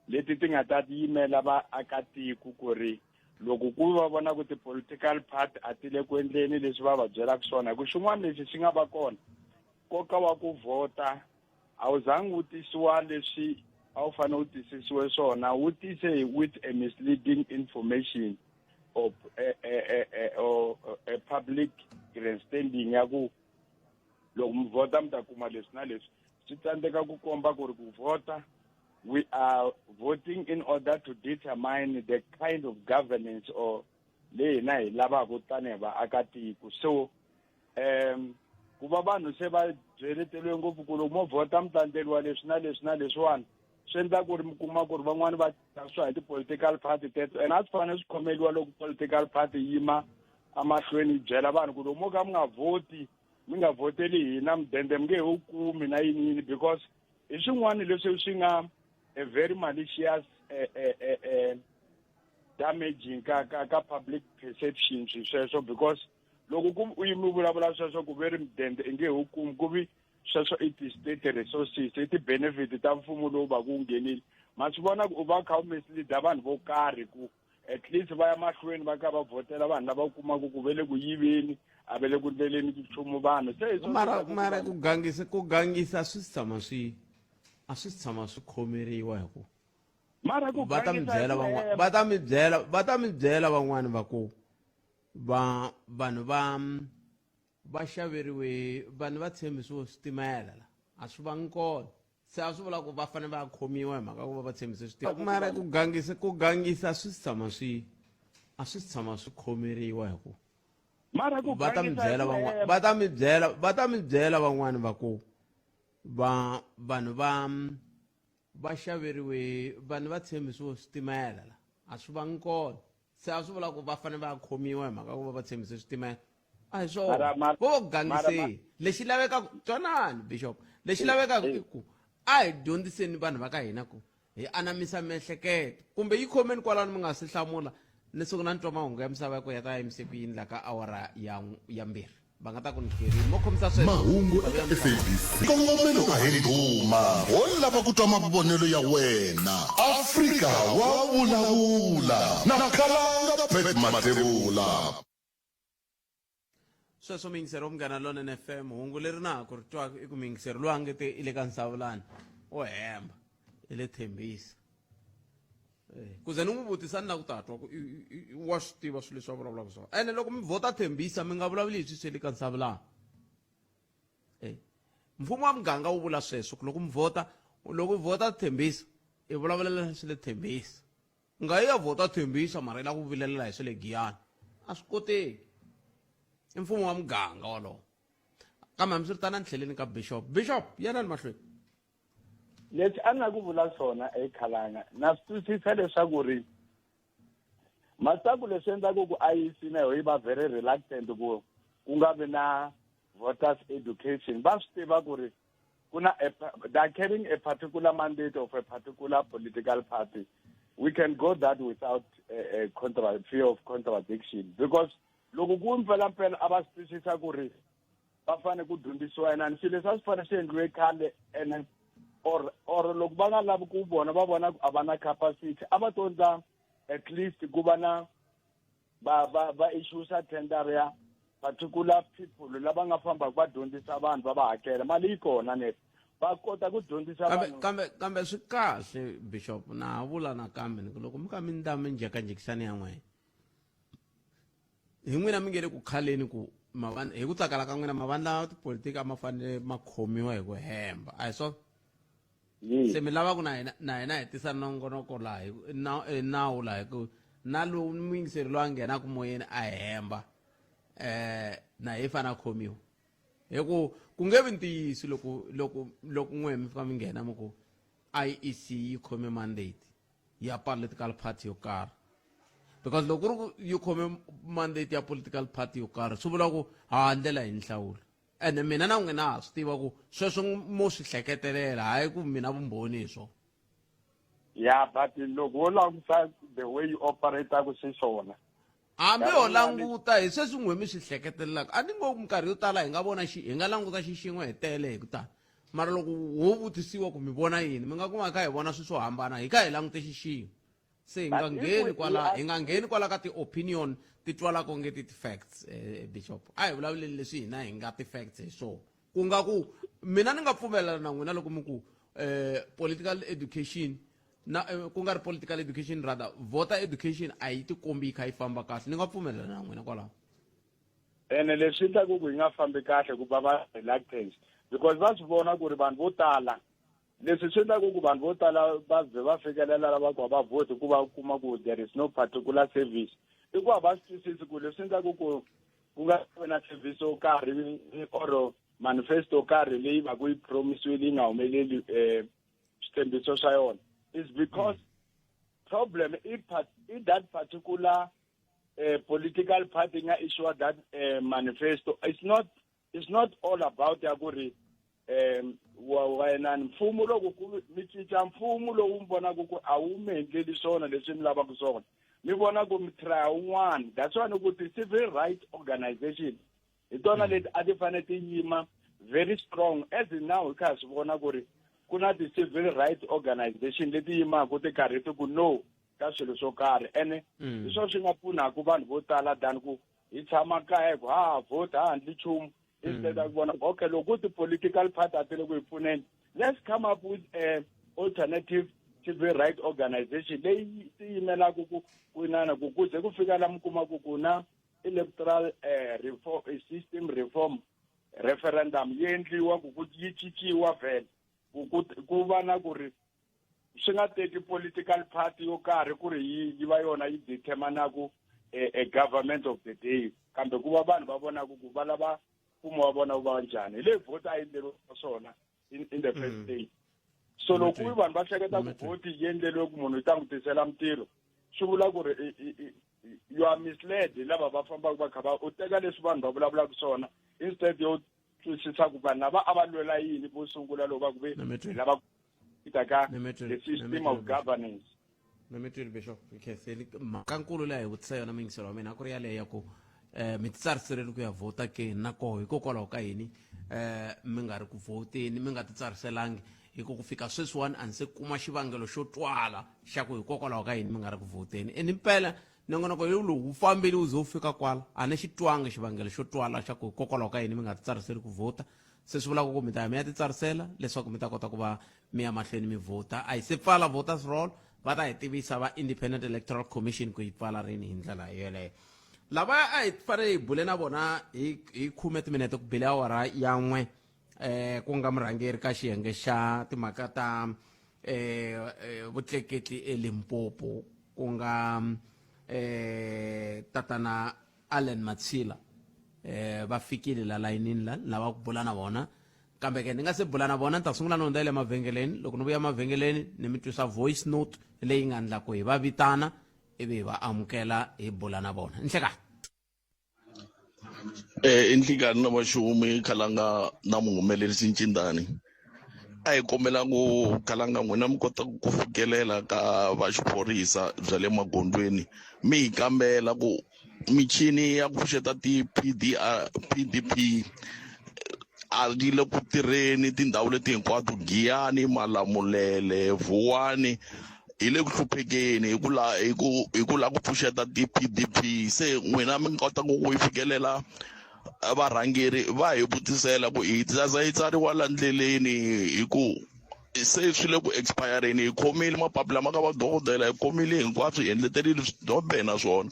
leti ti nga ta yimela vaakatiko ku ri loko ku va vona ku ti-political party a ti le ku endleni leswi va va byelaka swona hi ku xin'wana lexi xi nga va kona nkoka wa ku vhota a wu zangi wu tisiwa leswi a wu fanele wu tisisiwe swona wu tise with a misleading information or a, a, a, a, or a public grandstanding ya ku loko mi vhota mi ta kuma leswi na leswi swi tsandzeka ku komba ku ri ku vhota we are voting in order to determine the kind of governance or leyi hina hi lavaka tanihi vaakatiko so um ku va vanhu se va byeleteriwe ngopfu ku loko mo vhota mi ta endleriwa leswi na leswi na leswiwani swi endla ku ri mi kuma ku ri van'wani va tsarisiwa hi ti-political party teto and a swi fanele swi khomeliwa loko political party yima emahlweni yi byela vanhu ku loko mo ka mi nga vhoti mi nga vhoteli hina mudende mi nge he wu kumi na yini yini because hi swin'wana leswi swi nga a very malicious eh, eh, eh, eh, damaging ka ka ka public perception swi sweswo because loko ku u yimi u vulavula sweswo ku ve ri mudende i nge he wu kumi ku vi sweswo i ti-state resources i ti-benefit ta mfumo lowu va ku wu nghenile ma swi vona ku u va u kha u mislead vanhu vo karhi ku at least va ya mahlweni va kha va vhotela vanhu lava kumaka ku ve le ku yiveni a ve le ku ndleleni nchumu vanhu se mara mara ku gangisa ku gangisa swi tshama swi a swi tshama swi khomeriwa hi ku mara ku va ta mi byela van'wana va ta mi byela va ta mi byela van'wana va ku va vanhu va va xaveriwe vanhu va tshembisiwe switimela la a swi vangi kona se a swi vula ku va fanele va khomiwa hi mhaka ku va va tshembise switimela mara ku gangisa ku gangisa swi tshama swi a swi tshama swi khomeriwa hi ku mara ku va ta mi byela van'wana va ta mi byela va ta mi byela van'wana va ku va vanhu va va xaveriwe vanhu va tshembisiwe switimela la a swi vangi kona se a swi vula ku va fanele va khomiwa hi mhaka ku va va tshembise switimela a hi swona vo va ku gangiseni lexi lavekaka twanani bishop lexi lavekaka i ku a hi dyondziseni vanhu va ka hina ku hi anamisa miehleketo kumbe yi khomeni kwalano mi nga si hlamula ni sungula ni twa mahungu ya misava ya ku ya ta yimise ku yini la ka awara ya ya mbirhi va nga ta ku ni hlwerile mo khomisa sweswo Mahungu eka SABC. Xikongomelo a hi ndhuma, ho lava ku twa mavonelo ya wena. Afrika wa vulavula na Khalanga Pat Mathebula. Sweswo muyingiseri wa Munghana Lonene FM, hungu leri na ha ku ri twaka i ku muyingiseri loyi a nge te i le ka nsavulani o hemba i le Thembisa. Eh, ku ze ni n'wi vutisa ni la ku ta twa ku wa swi tiva swilo leswi a vulavulaka swona ene loko mi vhota Thembisa mi nga vulavuli hi swilo swa le ka nsavulani. Eh, mfumo wa muganga wu vula sweswo ku loko mi vhota loko u vhota Thembisa i vulavulela swi le Thembisa. U nga yi ya vhota Thembisa mara yi lava ku vilelela hi swa le Giyani. A swi koteki. I mfumo wa muganga wolowo. Kambe hambiswiritano a ni tlheleni ka Bishop. Bishop, yanani mahlweni. Leswi a ni la ku vula swona eKhalanga, na swi twisisa leswaku ri Masaku leswi endlaka ku IEC na yoho yi va very reluctant ku ku nga vi na voters education va swi tiva ku ri ku na they are carrying a particular mandate of a particular political party we can go that without a, a contra, fear of contradiction because loko ku mpelampela a va swi twisisa ku ri va fanele ku dyondzisiwa inani swilo leswi a swi fanele swi endliwe khale ene or or loko va nga lavi ku vona va vona ku a va na capacity a va to endla at least ku va na va va va issuesa tender ya particular people lava nga fambaka va dyondzisa vanhu va va hakela mali yi kona net va kota ku dyondzisa kambe kambe kambe swi kahle bishop na ha vula nakambe ni ku loko mi ka mi ndla minjhekanjhekisani ya n'wina hi n'wina mi nge le ku khaleni ku hi ku tsakala ka n'wina mavandla ya tipolitiki a ma fanele ma khomiwa hi ku hemba a hi swona se mi lava ku na hina na hina hi tisa nongonoko laha hi na eh, nawu laha hi ku na lowu muyingiseri loyi a nghenaka moyeni a hemba eh na hi fana khomiwa hi ku ku nge vi ntiyiso loko loko loko n'we mi fika mi nghena mi ku IEC yi khome mandate ya political party yo karhi because loko ku ri ku yi khome mandate ya political party yo karhi swi vula ku ha ndlela hi nhlawulo ene mina na n'wina ha swi tiva ku sweswo mo swi hleketelela hayi ku mina vumbhoni hi swona ya but loko wo languta the way you operate-aku xiswona hambi ho languta hi sweswi n'we mi swi hleketelelaka a ni ngo minkarhi yo tala hi nga vona xi hi nga languta xi xin'we hi tele hi ku tala mara loko ho vutisiwa ku mi vona yini mi nga kuma hi kha hi vona swilo swo hambana hi kha hi langute xi xin'we se hi nga ngheni kwala hi nga ngheni kwala ka ti-opinion ti twalaka onge ti ti-facts eh, bishop a hi vulavuleni leswi hina hi nga ti-facts hi swona ku nga ku mina ni nga pfumelelana na n'wina loko mi ku eh, political education na eh, ku nga ri political education rather voter education a yi tikombi yi kha yi famba kahle ni nga pfumelelana na n'wina kwalaho ene leswi endlaku ku yi nga fambi kahle ku va va reluctance because va swi vona ku ri vanhu vo tala leswi swi endlaku ku vanhu vo tala va ze va fikelela lava ku va vote ku va kuma ku there is no particular service i ku a va swi twisisi ku leswi endlaku ku ku nga vi na service yo karhi or manifesto yo karhi leyi va ku yi promisiwile yi nga humeleli um switshembiso swa yona is because problem i, i that particular political party nga issue that manifesto it's not it's not all about ya ku ri um wena mfumo loko ku mi cinca mfumo lowu mi vonaka ku a wu mi endleli swona leswi mi lavaka swona mi vona ku mi try un'wana that's why ni ku ti-civil rights organization hi tona mm. leti a ti fanele ti yima very strong as in now hi kha hi swi vona ku ri ku na ti-civil rights organization leti yimaka ti karhi ti ku no ka swilo swo karhi ene mm. hi swona swi nga pfunaka vanhu vo tala than ku hi tshama kaya hi ku ha ha vote ha handli nchumu instead ya ku vona okay loko ti-political party a ti le ku hi pfuneni let's come up with a alternative civil right organization leyi ti yimelaka ku ku inana ku ku ze ku fika la mi kumaka ku na electoral eh, reform eh, system reform referendum yi endliwa ku ku yi cinciwa vhele ku ku ku va na ku ri swi nga teki political party yo karhi ku ri yi yi va yona yi determinaku a, eh, a government of the day kambe ku va vanhu va vonaka ku va lava mfumo wa vona wu va njhani hi leyi vhoti a yi endleriwa swona in, in the first mm. state so loko ku vanhu va hleketa ku vhoti yi endleriwe ku munhu yi ta n'wi tisela mintirho swi vula ku ri you are misled hi lava va fambaka va kha va u teka leswi vanhu va vulavulaka swona instead yo twisisa ku vanhu lava a va lwela yini vo sungula loko va ku ve lava ita ka the system of governance Namitwile Bishop Khenseni mhaka nkulu leyi a hi vutisa yona muyingiselo wa mina a ku ri yaleyo ya ku um mi titsariseleni ku ya vhota ke na koho hikokwalaho ka yini um mi nga ri ku vhoteni mi nga titsariselangi hi ku ku fika sweswiwani a ni se kuma xivangelo xo twala xa ku hikokwalaho ka yini mi nga ri ku vhoteni ene impela nongonoko lowu wu fambile wu ze wu fika kwala a ni xi twangi xivangelo xo twala xa ku hikokwalaho ka yini mi nga titsariseli ku vhota se swi vulaka ku mi ta ya mi ya titsarisela leswaku mi ta kota ku va mi ya mahlweni mi vhota a yi se pfala voters roll va ta hi tivisa va independent electoral commission ku yi pfala rini hi ndlela yoleyo lava a hi fanele hi bule na vona hi hi khume timinete ku bile awara ya n'we eh ku nga murhangeri ka xiyenge xa timhaka ta eh, eh vutleketli eLimpopo ku nga eh tatana Allen Matshila eh va fikile la layinini la lava ku bula na vona kambe ke ni nga se bula na vona ni ta sungula ni hundza le mavhengeleni loko ni vuya mavhengeleni ni mi twisa voice note leyi nga ndla ku hi va vitana ivi hi va amukela hi bula na vona nhlekani Eh, i nhlikani na vaxumi khalanga na muhumelerisi ncindani a hi kombela ku khalanga n'wina mi kota ku fikelela ka va xiphorisa bya le magondzweni mi hi kambela ku michini ya ku pfuxeta ti-PDR PDP a yi le ku tirheni tindhawu leti hinkwato Giyani Malamulele Vuwani hi le ku hluphekeni hi ku la hi ku hi ku lava ku pfuxeta ti-P_D_P se n'wina mi kota ku yi fikelela varhangeri va hi vutisela ku hi za yi tsariwa la ndleleni hi ku se swi le ku expire-eni hi khomile mapapila ma ka vadokodela hi khomile hinkwaswo hi endleterile swidobhe na swona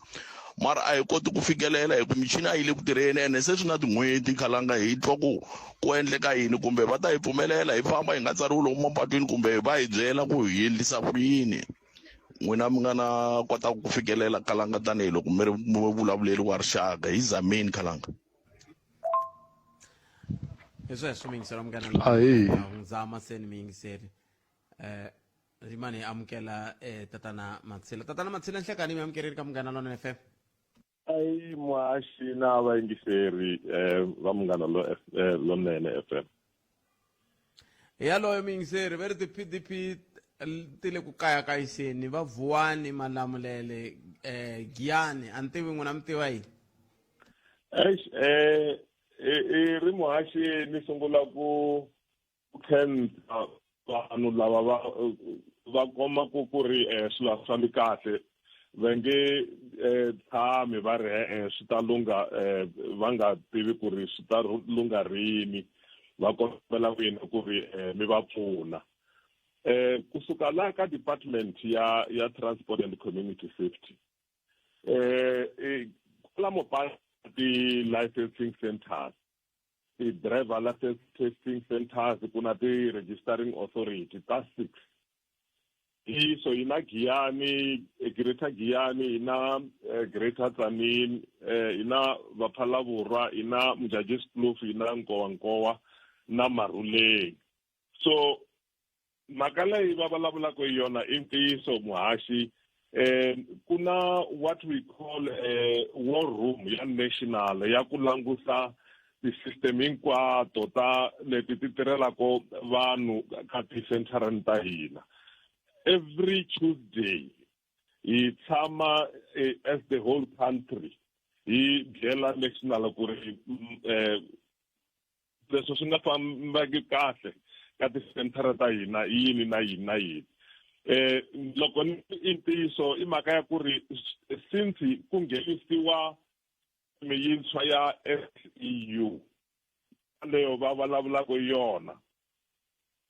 mara a hi koti ku fikelela hi ku michini a yi le ku tirheni ene se swi na tin'hweti khalanga hi twa ku ku endleka yini kumbe va ta hi pfumelela hi famba hi nga tsariwi lomu mapatwini kumbe va hi byela ku hi endlisa ku yini n'wina mi nga na kota ku fikelela khalanga tanihiloko mi ri muvulavuleri wa rixaka hi zameni khalanga hi sweswo miyingiseri wa munghana Ahee. zama seni miyingiseri Eh rimani hi amukela eh tatana Matshila. Tatana Matshila nhlekani mi amukerile ka Munghana Lonene FM. Ayi muhaxi na vayingiseri eh va Munghana lo eh, Lonene FM. Yaloyo muyingiseri va ri ti-PDP ti le ku kayakayiseni va Vuwani Malamulele eh Giyani a ni tivi n'wina mi tiva yini. Eish eh i ri muhaxi ni sungula ku khensa vanhu lava va va komaka ku ri eh, swilo a swi fambi kahle va nge eh, tshami va ri e-e swi ta lungha eh, va nga tivi ku ri swi ta lungha rini va kombela n'wina ku ri eh, mi va pfuna eh kusuka la ka department ya ya transport and community safety eh kwala mopani ti-licensing centers ti-driver license testing centers ku na ti-registering authority ta six ntiyiso yi na Giyani eh, Greater Giyani yi na eh, Greater Tzaneen eh, yi na Vaphalavurwa yi na Mudjadjiskloof yi na Nkowankowa na Maruleng so mhaka leyi va vulavulaka hi yona i ntiyiso muhaxi eh ku na what we call a war room ya national ya ku langusa ti-system hinkwato ta leti ti tirhelaka vanhu ka ti-centerani ta hina every tuesday hi tshama eh, as the whole country hi byela national ku ri eh, leswi swi nga fambaki kahle ka tisenthara ta hina i yini na yini na yini eh loko ni i ntiyiso i mhaka ya ku ri since ku nghenisiwa miyintshwa ya SEU leyo va vulavulaka yona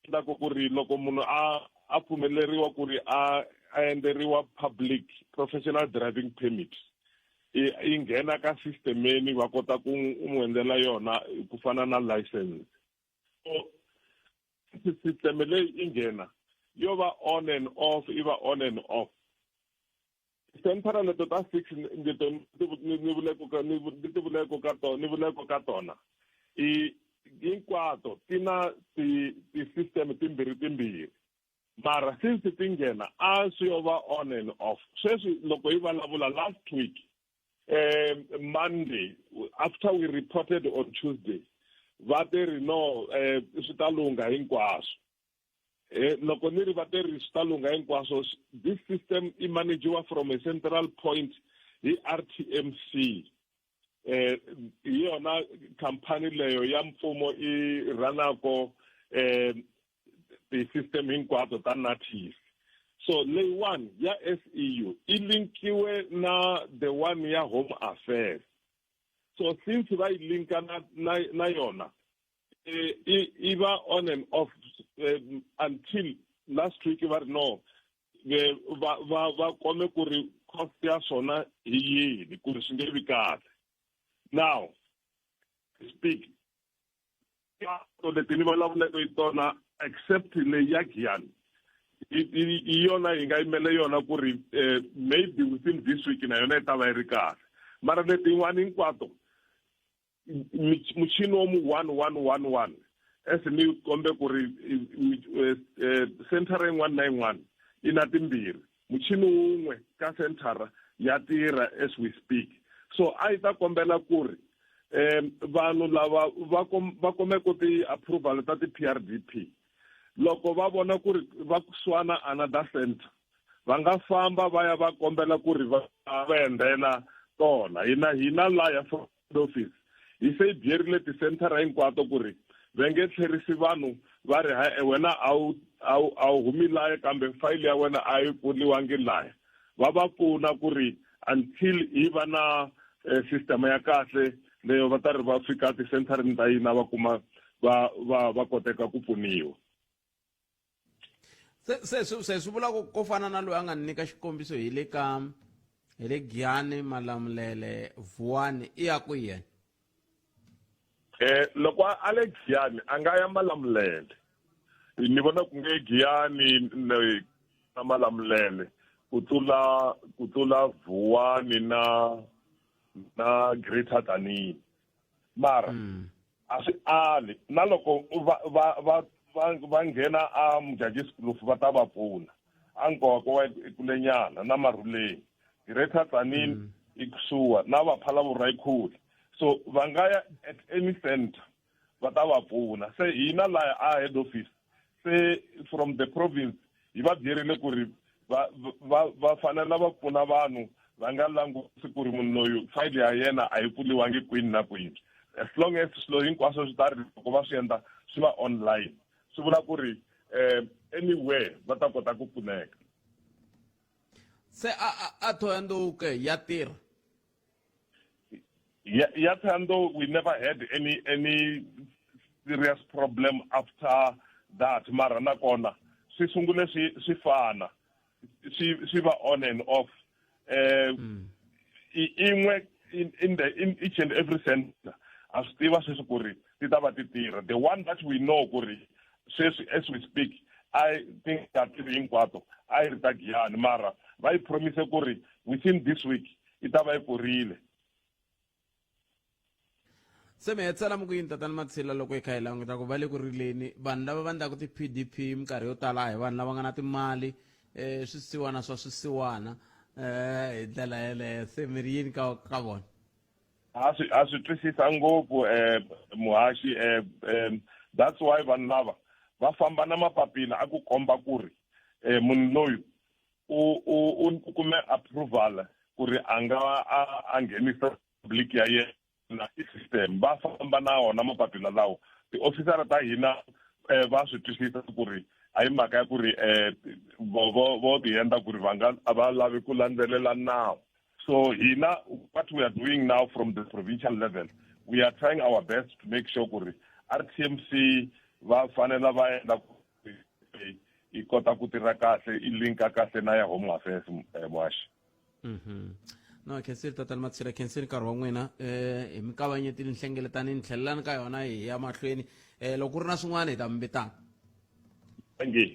endlaku ku ri loko munhu a a pfumeleriwa ku ri a a endleriwa public professional driving permit yi nghena ka systemeni va kota ku n'wi endlela yona ku fana na license so system leyi yi nghena yo va on and off yi va on and off senthara leto ta six leto ni vuleko ka ni ti vuleko ka tona ni vuleko ka tona i hinkwato ti na ti ti-system timbirhi timbirhi mara since ti nghena a swi yo va on and off sweswi loko yi vulavula last week um monday after we reported on tuesday va te ri no um swi ta lungha hinkwaswo eh, loko ni ri va te ri swi ta lungha hinkwaswo this system i managiwa from a central point hi RTMC eh hi yona khampani leyo ya mfumo i rhanako eh ti-system hinkwato ta natis so leyiwani ya SEU i linkiwe na the one ya home affairs so since va yi linka na, na, na yona eh, i va on and off eh, until last week va ri no eh, va va va kome ku ri cost ya swona hi yini ku ri swi nge vi kahle now speak to leti ni vulavuleke hi tona except leyi ya giyani hi yona hi nga yimele yona ku ri maybe within this week na yona yi ta va yi ri kahle mara letin'wana hinkwato muchini wa mu 1 1 1 1 as ni kombe ku ri eh, eh, senthara yin'wana na yin'wana yi na timbirhi muchini wun'we ka senthara ya tirha as we speak so a yi ta kombela ku ri um vanhu lava va kumeke ti-approval ta ti-PRDP loko va vona ku ri va kusuhana another center va nga famba va ya va kombela ku ri va va endlela tona hina hina laya front office hi se yi byerile tisenthara hinkwato ku ri va nge tlherisi vanhu va ri ha wena a wu a wu a wu humi laya kambe fayili ya wena a yi pfuriwangi laya va va pfuna ku ri until hi va na eh, system ya kahle leyo va ta ri va fika tisentharini ta hina va kuma va va va koteka ku pfuniwa se se swi se swi vula ku ko fana na loyi a nga ni nyika xikombiso hi le ka hi le Giyani Malamulele Vuwani i ya kwihi yena eh loko a le Giyani a nga ya Malamulele ni vona ku nge Giyani na Malamulele ku tlula ku tlula Vuwani na na Greater Tzaneen mara mm. a swi ali na loko va va va va va nghena a Mudyaxihi Kloof va ta va pfuna a Nkowankowa i kulenyana na Maruleng Greater Tzaneen mm. i kusuwa na va Phalaborwa i khule so va nga ya at any center va ta va pfuna se hina laya a head office se from the province hi va byerile ku ri va va va fanele va pfuna vanhu va nga langusi ku ri munhu loyi fayili ya yena a yi pfuriwangi kwini na kwini as long as swilo hinkwaswo swi ta ri loko va swi endla swi va online swi vula ku ri um anywhere va ta kota ku pfuneka se a a a thohoyandou ke ya tirha ya ya Thohoyandou we never had any any serious problem after that mara nakona swi sungule swi swi fana swi swi va on and off eh mm. in'we in, in the in each and every center a swi tiva sweswi ku ri ti ta va ti tirha the one that we know ku ri sweswi as we speak I think nga tirhi hinkwato a yi ri ta Giyani mara va yi promise ku ri within this week yi ta va yi pfurile se mi hetisela mi ku yini tatani matshila loko hi kha hi languta ku va le ku rileni vanhu lava va endlaka ti-pdp minkarhi yo tala a hi vanhu lava nga na timali um swisiwana swa swisiwana um hi ndlela yeleyo se mi ri yini ka ka vona ha swi ha swi twisisa ngopfu um muhaxi um that's why vanhu lava va famba na mapapila a ku komba ku ri um munhu loyi u u u kume approval ku ri a nga a a nghenisa public ya yena i system va famba na wona mapapila lawo tiofisara ta hina um va swi twisisa ku ri a hi mhaka ya ku ri um vo vo vo ti endla ku ri va nga a va lavi ku landzelela nawu so hina what we are doing now from the provincial level we are trying our best to make sure ku ri RTMC va fanela va endla yi kota ku tirha kahle yi linka kahle na ya home affairs eh, muhaxi mhm. no khensile tatana matshila khensile nkarhi wa n'wina um hi mi kavanyetile nhlengeletani ni tlhelelani ka yona hi ya mahlweni um loko ku ri na swin'wana hi ta mi vitana thank you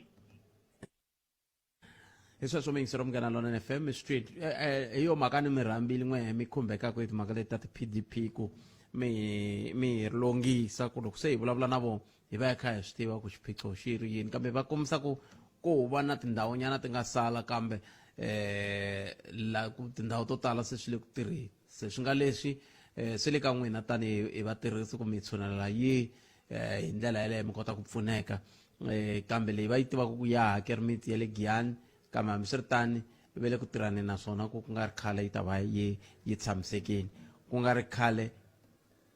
hi sweswo muyingiseri munghana lonene fm street eh, eh, hi yo mhaka ni mi rhambile n'we mi khumbekaka hi timhaka leti ta ti-pdp ku mi mi hi longisa ku loko se hi vulavula na vona hi va hi kha hi swi tiva ku xiphiqo xi ri yini kambe va kombisa ku ku va na tindhawunyana ti nga sala kambe eh la ku tindhawu to tala se swi le ku tirheni se swi nga leswi eh swi le ka n'wina tanihi hi vatirhisi ku mi tshunelela yi eh hi ndlela yeleyo mi kota ku pfuneka eh kambe leyi va yi tivaka ku ya hakeri miti ya le Giyani kambe hambiswiritani ve le ku tirhaneni naswona ku ku nga ri khale yi ta va yi yi tshamisekile ku nga ri khale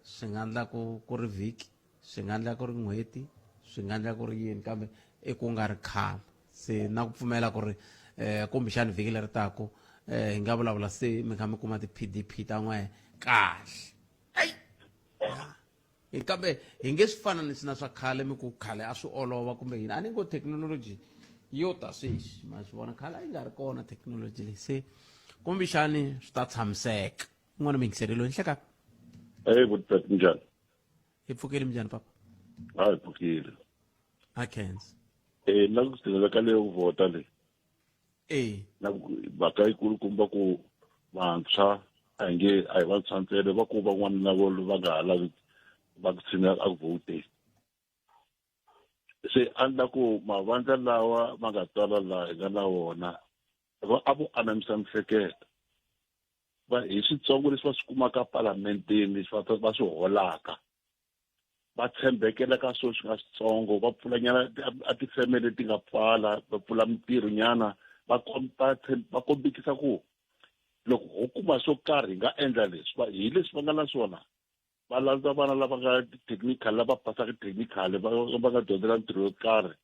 swi nga endla ku ku ri vhiki swi nga endla ku ri n'hweti swi nga endla ku ri yini kambe i ku nga ri khale se na ku pfumela ku ri um kumbexani vhiki leri taku um hi nga vulavula se mi kha mi kuma ti-pdp ta n'we kahle Hi kambe hi nge swi fananisi na swa khale mi ku khale a swi olova kumbe yini a ni ngo thekinoloji yo ta sweswi ma swi vona khale a yi nga ri kona thekinoloji leyi se kumbexani swi ta tshamiseka un'wana muyingiseri loyi nhleka Hey, Butpet, njhani? Hi pfukile minjhani papa? Ha hi pfukile. A khensa. Eh, na ku tshinela ka leyo vhota leyi. Eh. Na mhaka yikulukumba ku vantshwa a hi nge a hi vantshwa ntsena va ku van'wana na vona va nga ha lavi va ku tshinela a ku vhoteni. Se a ni la ku mavandla lawa ma nga twala laha hi nga na wona va a vo anamisa mihleketo. Va hi switsongo leswi va swi kumaka palamenteni leswi va va swi holaka va tshembekela ka swilo swi nga switsongo va pfula nyana a tifeme leti nga pfala va pfula mintirho nyana va va va kombekisa ku loko ho kuma swo karhi hi nga endla leswi va hi leswi va nga na swona va landza vana lava nga technical lava pasaka technical va va nga dyondzela mintirho yo karhi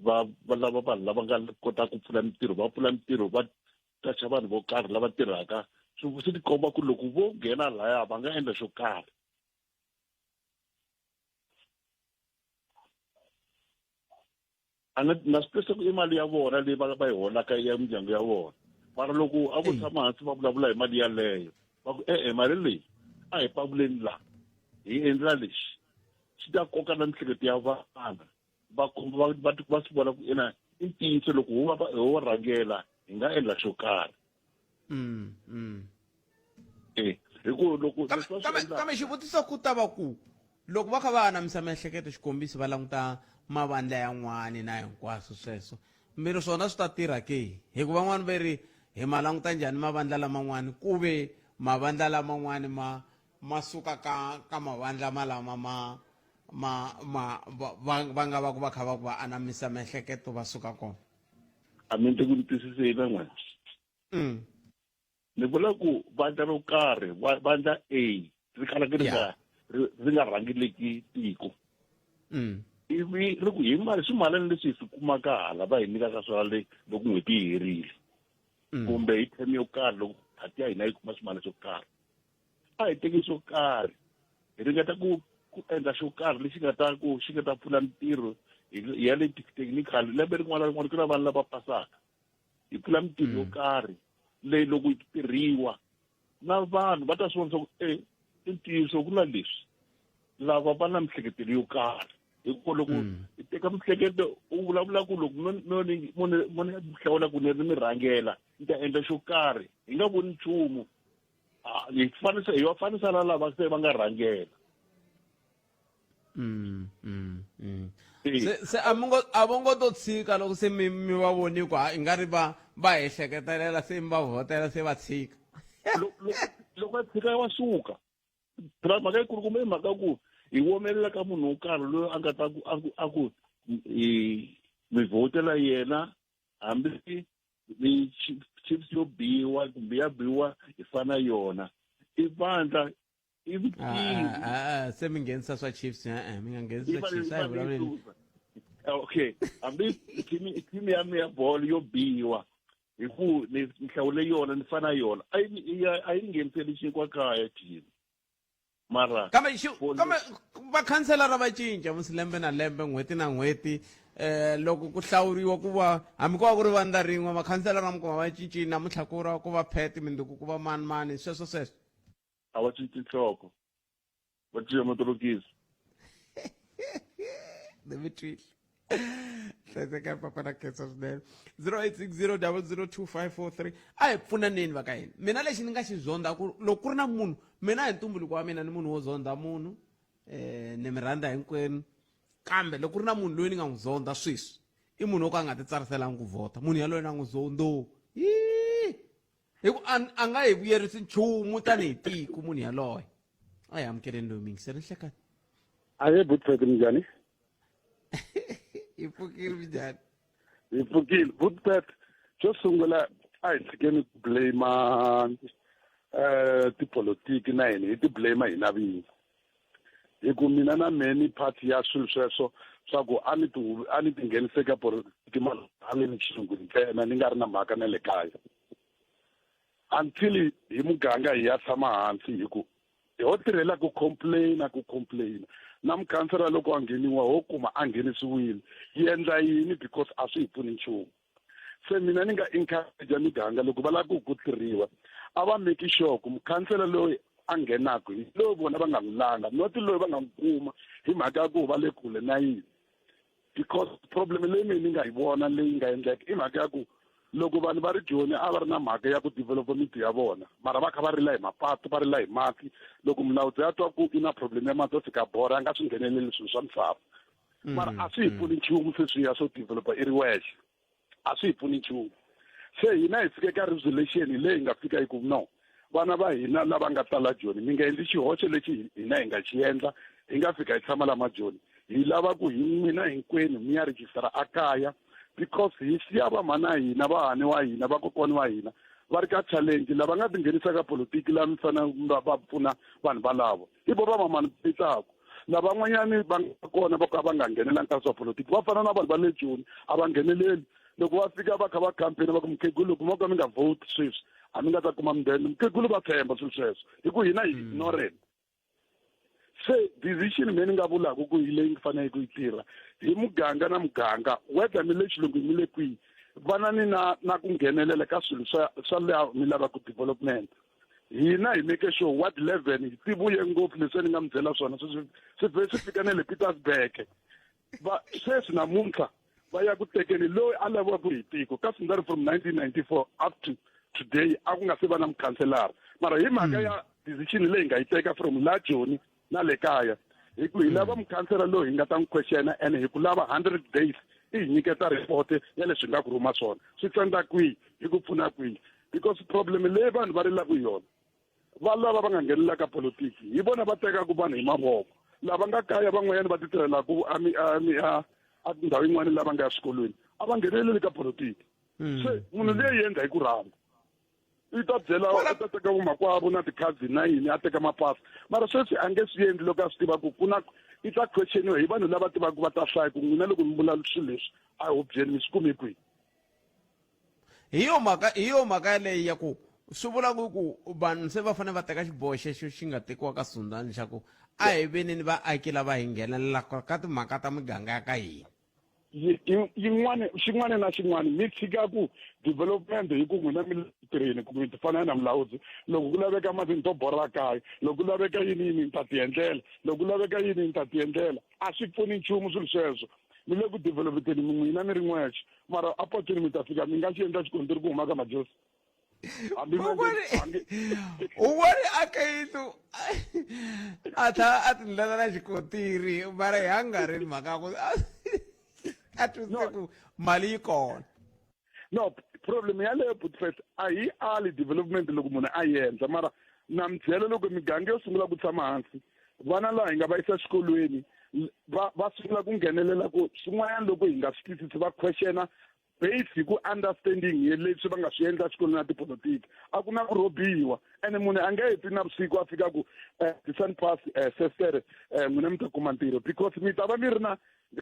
va va lava vanhu lava nga kotaka ku pfula mintirho va pfula mintirho va qacha vanhu vo karhi lava tirhaka swi swi tikomba ku loko vo nghena laya va nga endla xo karhi a na na swi twisisa ku i mali ya vona leyi va va yi holaka ya mindyangu ya vona mara loko a vo tshama hansi va vulavula hi mali yaleyo va ku e-e mali leyi a hi pavuleni laha hi endla lexi xi ta koka na mihleketo ya vana va va va va swi vona ku ina i ntiyiso loko ho va ho rhangela hi nga endla xo karhi mm, mm. e hi ku loko kambe xivutiso ku ta va ku Loko va kha va anamisa miehleketo xikombiso va languta mavandla yan'wani na hinkwaswo sweswo mi ri swona swi ta tirha ke hikuva van'wani ve ri hi ma languta njhani mavandla laman'wani ku ve mavandla laman'wani ma ma suka ka ka mavandla malama ma ma ma va va nga va ku va kha va ku va anamisa miehleketo va suka kona a mi ndzi ku ni twisiseni na n'wina Ni vula ku vandla ro karhi vandla A ri kalaka ri nga ri nga rhangeleki tiko ivi ri ku hi mali swimalani leswi hi swi kumaka hala va hi nyikaka swona le loko n'hweti yi herile kumbe hi term yo karhi loko phati ya hina yi kuma swimali swo karhi a hi teki swo karhi hi ringeta ku ku endla xo karhi lexi nga ta ku xi nga ta pfula mintirho ya le technical lembe rin'wana na rin'wana ku na vanhu lava pasaka hi pfula mintirho yo karhi leyi loko yi tirhiwa na vanhu va ta swi vona swa ku e i ntiyiso ku na leswi lava va na mihleketelo yo karhi hikuva loko hi teka mihleketo u vulavula ku loko mo ni hlawula ku ni ri mi rhangela ni ta endla xo karhi hi nga voni nchumu hi fanisa hi va fanisa na lava se va nga rhangela Se se a mi ngo a vo ngo to tshika loko se mi mi va voni ku ha i nga ri va va ehleketelela se mi va vhotela se va tshika loko va tshika wa suka phela mhaka yikulukumba i mhaka ku hi womelela ka munhu wo karhi loyi a nga ta ku a ku a ku hi mi vhotela yena hambi ni chiefs yo biwa kumbe ya biwa hi fana yona i vandla i ah, ah, se mi nghenisa swa chiefs e-e mi nga nghenisi swa chiefs a hi vulavuleni okay hambi team ya mi ya bolo yo biwa hi ku ni hlawule yona ni fana yona a yi a yi ngheniseli xinkwa kaya team mara kambe kambe vakhanselara va cinca musi lembe na lembe n'hweti na n'hweti eh loko ku hlawuriwa ku va hambi ku va ku ri vandla rin'we makhanselara mi kuma va cincile namuntlha ku ra ku va phet minduku ku va mani mani sweswo sweswo a va cinci nhloko va cinca matorokisi ni mi twile hlayiseka papa na khensa swinene 0860 002543 a hi pfunaneni va ka hina mina lexi ni nga xi zonda ku loko ku ri na munhu mina hi ntumbuluko wa mina ni munhu wo zonda munhu eh ni mi rhandza hinkwenu kambe loko ku ri na munhu loyi ni nga n'wi zonda sweswi i munhu wo ka a nga ti tsariselanga ku vhota munhu yaloye na n'wi zondo hi ku a nga hi vuyerisi nchumu tanihi tiko munhu yaloye a hi amukeleni loyi mingiseri nhlekani aye butpet minjhani hi pfukile minjhani hi pfukile butpet xo sungula a hi tshikeni ku blame tipolotiki na hina hi ti blame hina vinyi hi ku mina na many part ya swilo sweswo swa ku a ni ti a ni tinghenise ka politiki haleni xilungwini ntsena ni nga ri na mhaka na le kaya until hi muganga hi ya tshama hansi hi ku hi ho tirhela ku complaina ku complaina na mukhansela loko a ngheniwa ho kuma a nghenisiwile yi endla yini because a swi hi pfuni nchumu se mina ni nga encourage miganga loko va lava ku ku tirhiwa a va make sure ku mukhansela loyi a nghenaka hi loyi vona va nga n'wi langa not loyi va nga n'wi kuma hi mhaka ya ku va le kule na yini because problem leyi mina ni nga yi vona leyi nga endleka i mhaka ya ku loko vanhu va ri joni a va ri na mhaka ya ku developa miti ya vona mara va kha va rila hi mapatu va rila hi mati loko mulawudzi a twa ku i na problem ya mati o fika borha a nga swi ngheneleli swilo swa misava mara a swi hi pfuni nchumu sweswiya swo developa i ri wexe a swi hi pfuni nchumu se hina hi fike ka resolution leyi hi nga fika hi ku no vana va hina lava nga tala joni mi nga endli xihoxo lexi hina hi nga xi endla hi nga fika hi tshama la majoni hi lava ku hi n'wina hinkwenu mi ya rejistara a kaya because hi siya vamhana hina vahani wa hina vakokwani wa hina va ri ka challenge lava nga tinghenisa ka politiki la mi fanele va pfuna vanhu valavo i vo va mamani pitsaku lavan'wanyani va nga kona va ka va nga nghenelanga ka swa politiki va fana na vanhu va le joni a va ngheneleli loko va fika va kha va campaign va ku mukhegulu loko mo ka mi nga vote sweswi a mi nga ta kuma mudende mukhegulu va tshemba swilo sweswo hi ku hina hi ignorant se decision me ni nga vulaka ku hi leyi ni faneleke ku yi tirha hi muganga na muganga whether mi le xilungwini mi le kwihi vanani na na ku nghenelela ka swilo swa swa laha mi lavaka development hina hi make sure ward 11 hi tivuye ngopfu leswi ni nga mi byela swona swi swi vhe swi fika na le Petersburg va sweswi namuntlha va ya ku tekeni loyi a laviwaka hi tiko ka sindari from 1994 up to today a ku nga se va na mukhanselara mara hi mhaka ya decision leyi nga yi teka from la Joni na le kaya Hi ku hi lava mukhansela loyi hi nga ta n'wi questiona and hi ku lava 100 days i hi nyiketa report ya leswi hi nga ku rhuma swona. Swi tsandza kwihi, hi ku pfuna kwihi? Because problem leyi vanhu va rilaka hi yona, va lava va nga nghenelela ka politiki hi vona va tekaka vanhu hi mavoko. Lava nga kaya van'wanyana va ti tirhelaka a mi a mi a a tindhawu yin'wana lava nga ya swikolweni a va ngheneleli ka politiki. Se munhu leyi endla hi ku rhandza. I ta byela u ta teka vumakwavo na ti-cousin na yini a teka mapasi, mara sweswi a nge swi endli loko a swi tiva ku ku na i ta questioniwa hi vanhu lava tivaka va ta hlaya ku n'wina loko mi vula swilo leswi a hubyeni mi swi kume kwihi. Hi yo mhaka, hi yo mhaka yaleyo ya ku swi vula ku ku vanhu se va fanele va teka xiboho xexo xi nga tekiwa ka Sundani xa ku a hi veni ni vaaki lava hi nghenelelaka ka timhaka ta miganga ya ka hina. Yin'wana xin'wana na xin'wana mi tshika ku development hi ku n'wina mi le tirheni kumbe mi tifana na mulawuzi. Loko ku laveka mati ni to borha kaya, loko ku laveka yini yini ni ta ti endlela, loko ku laveka yini ni ta ti endlela. A swi pfuni nchumu swilo sweswo. Mi le ku developeteni n'wina mi ri n'wexe, mara a patwini mi ta fika mi nga xi endla xikontiri ku huma ka majosi. Hambi Un'wana a ka yindlu a tlhela a ti ndlela na xikontiri, mara hi hangarini mhaka ya ku a twisise ku mali yi kona. No, problem yaleyo Butfest a hi ali development loko munhu a endla, mara na mi byela loko miganga yo sungula ku tshama hansi, vana laha hi nga va yisa xikolweni va va sungula ku nghenelela ku swin'wanyana loko hi nga swi twisisi va questiona base hi ku understanding ye leswi va nga swi endla xikolweni na tipolotiki. A ku na ku rhobiwa ene munhu a nge heti na vusiku a fika ku tisani pass sestere n'wina mi ta kuma ntirho, because mi ta va mi ri na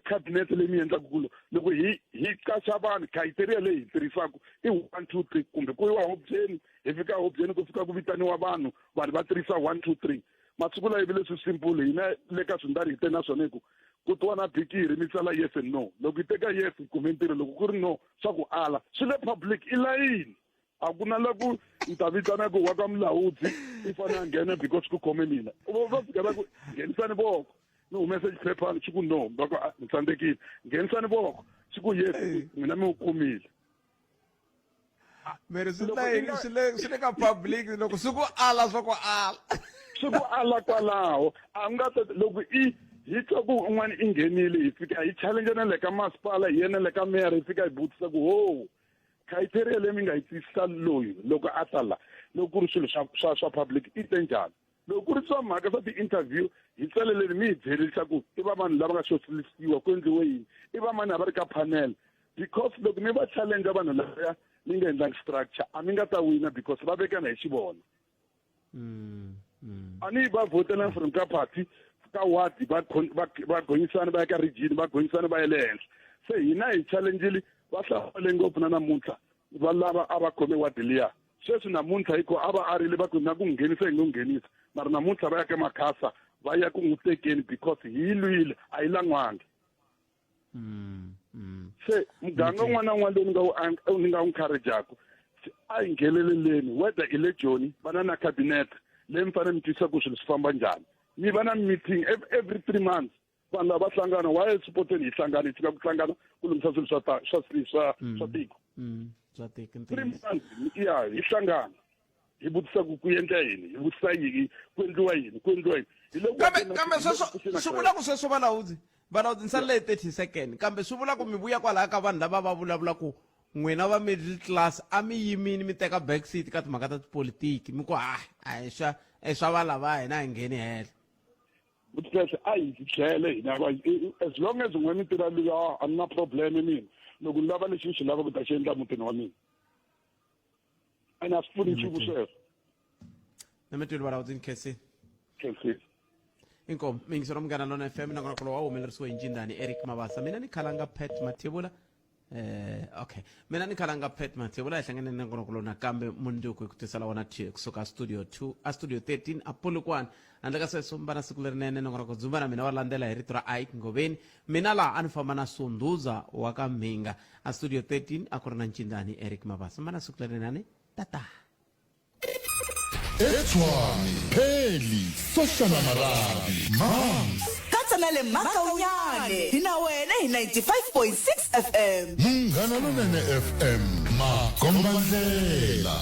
cabinet leyi mi endlaka ku loko hi hi qacha vanhu criteria leyi hi tirhisaka i 1 2 3, kumbe ku yiwa hubyeni, hi fika hubyeni ku fika ku vitaniwa vanhu, vanhu va tirhisa 1 2 3. Masiku lawa ivi leswi simple hina le ka Swindari hi te na swona hi ku ku tiwa na bikiri mi tsala yes and no. Loko yi teka yes yi kume ntirho, loko ku ri no swa ku ala swi le public i layini. A ku na la ku ni ta vitana ku wa ka mulawudzi i fanele a nghena because ku khome mina. Va fika va ku nghenisani voko, ni humese xiphephana xi ku no, va ku ni tsandzekile, nghenisani voko xi ku yes, n'wina mi wu kumile. Meri swi le swi le swi le ka public loko swi ku ala swa ku ala. Swi ku ala kwalaho a nga ta loko i hi twa ku un'wana i nghenile hi fika hi challenge na le ka masipala hi yena le ka mayor hi fika hi vutisa ku ho criteria leyi mi nga yi twisisa loyi loko a ta la loko ku ri swilo swa swa swa public i te njhani, loko ku ri swa mhaka swa ti-interview hi tsaleleni mi hi byeli leswaku i va mani lava nga shortlistwa ku endliwe yini, i va mani a va ri ka panel, because loko mi va challenge vanhu lavaya mi nga endlangi structure a mi nga ta wina because va vekana hi xivona. A ni va vhotela from ka party ka ward va va gonyisana va ya ka region va gonyisana va ya le henhla. Se hina hi challengile va hlamale ngopfu na namuntlha va lava a va khome ward liya. Sweswi namuntlha hi ku a va arile va ku na ku nghenisa hi ngo nghenisa, mara namuntlha va ya ka makhasa va ya ku n'wi tekeni because hi lwile a yi lan'wangi. Se muganga un'wana na un'wana lowu ni nga wu ni nga wu encourageaku a hi ngheneleleni, whether i le Joni va na na cabinet leyi mi fanele mi twisisa ku swilo swi famba njhani, mi va na meeting every 3 months vanhu lava va hlangana why eswipotweni hi hlangana hi tshika ku hlangana ku lunghisa swilo swa ta swa swa swa tiko. Swa tiko. 3 months ya hi hlangana hi vutisa ku ku endla yini, hi vutisa yini, ku endliwa yini, ku endliwa yini. Hi le ku Kambe kambe sweswo swi vula ku sweswo valawudzi valawudzi ni salele hi 30 second, kambe swi vula ku mi vuya kwalaya ka vanhu lava va vulavula ku n'wina va middle class a mi yimini mi teka back seat ka timhaka ta tipolitiki mi ku ha a hi swa i swa va lava hina hi ngheni helo. Kahle a hi tlhele hina va as long as n'we mi tirha luya a ni na problem mina, loko ni lava lexi ni xi lavaka ku ta xi endla mutini wa mina ene a swi pfuni nchumu sweswo. Na mi twile valawudzi, ni khensile. Khensile. Inkomu mingisero Munghana Lona FM nakona wa humelerisiwe hi Ncindani Eric Mabasa, mina ni khalanga Pat Mathebula. Okay, mina ni khalanga Pat Mathebula, hi hlangane na nkonokolo nakambe mundzuku hi ku tisela wona kusuka studio 2 a studio 13 a Polokwane. Handle ka sweswo mi va na siku lerinene. Nongonoko dzumba na mina wa landzela hi rito ra Ike Ngoveni. Mina laha a ni famba na Sunduza wa ka Mhinga, a studio 13 a ku ri na Ncindani Eric Mabasa. Mi va na siku lerinene, tata. Etshwane, Pheli, Soshana Marabi, Mams. Katsa na le Makaunyane hi na wena hi 95.6 FM. Munghana Lonene FM, makombandlela.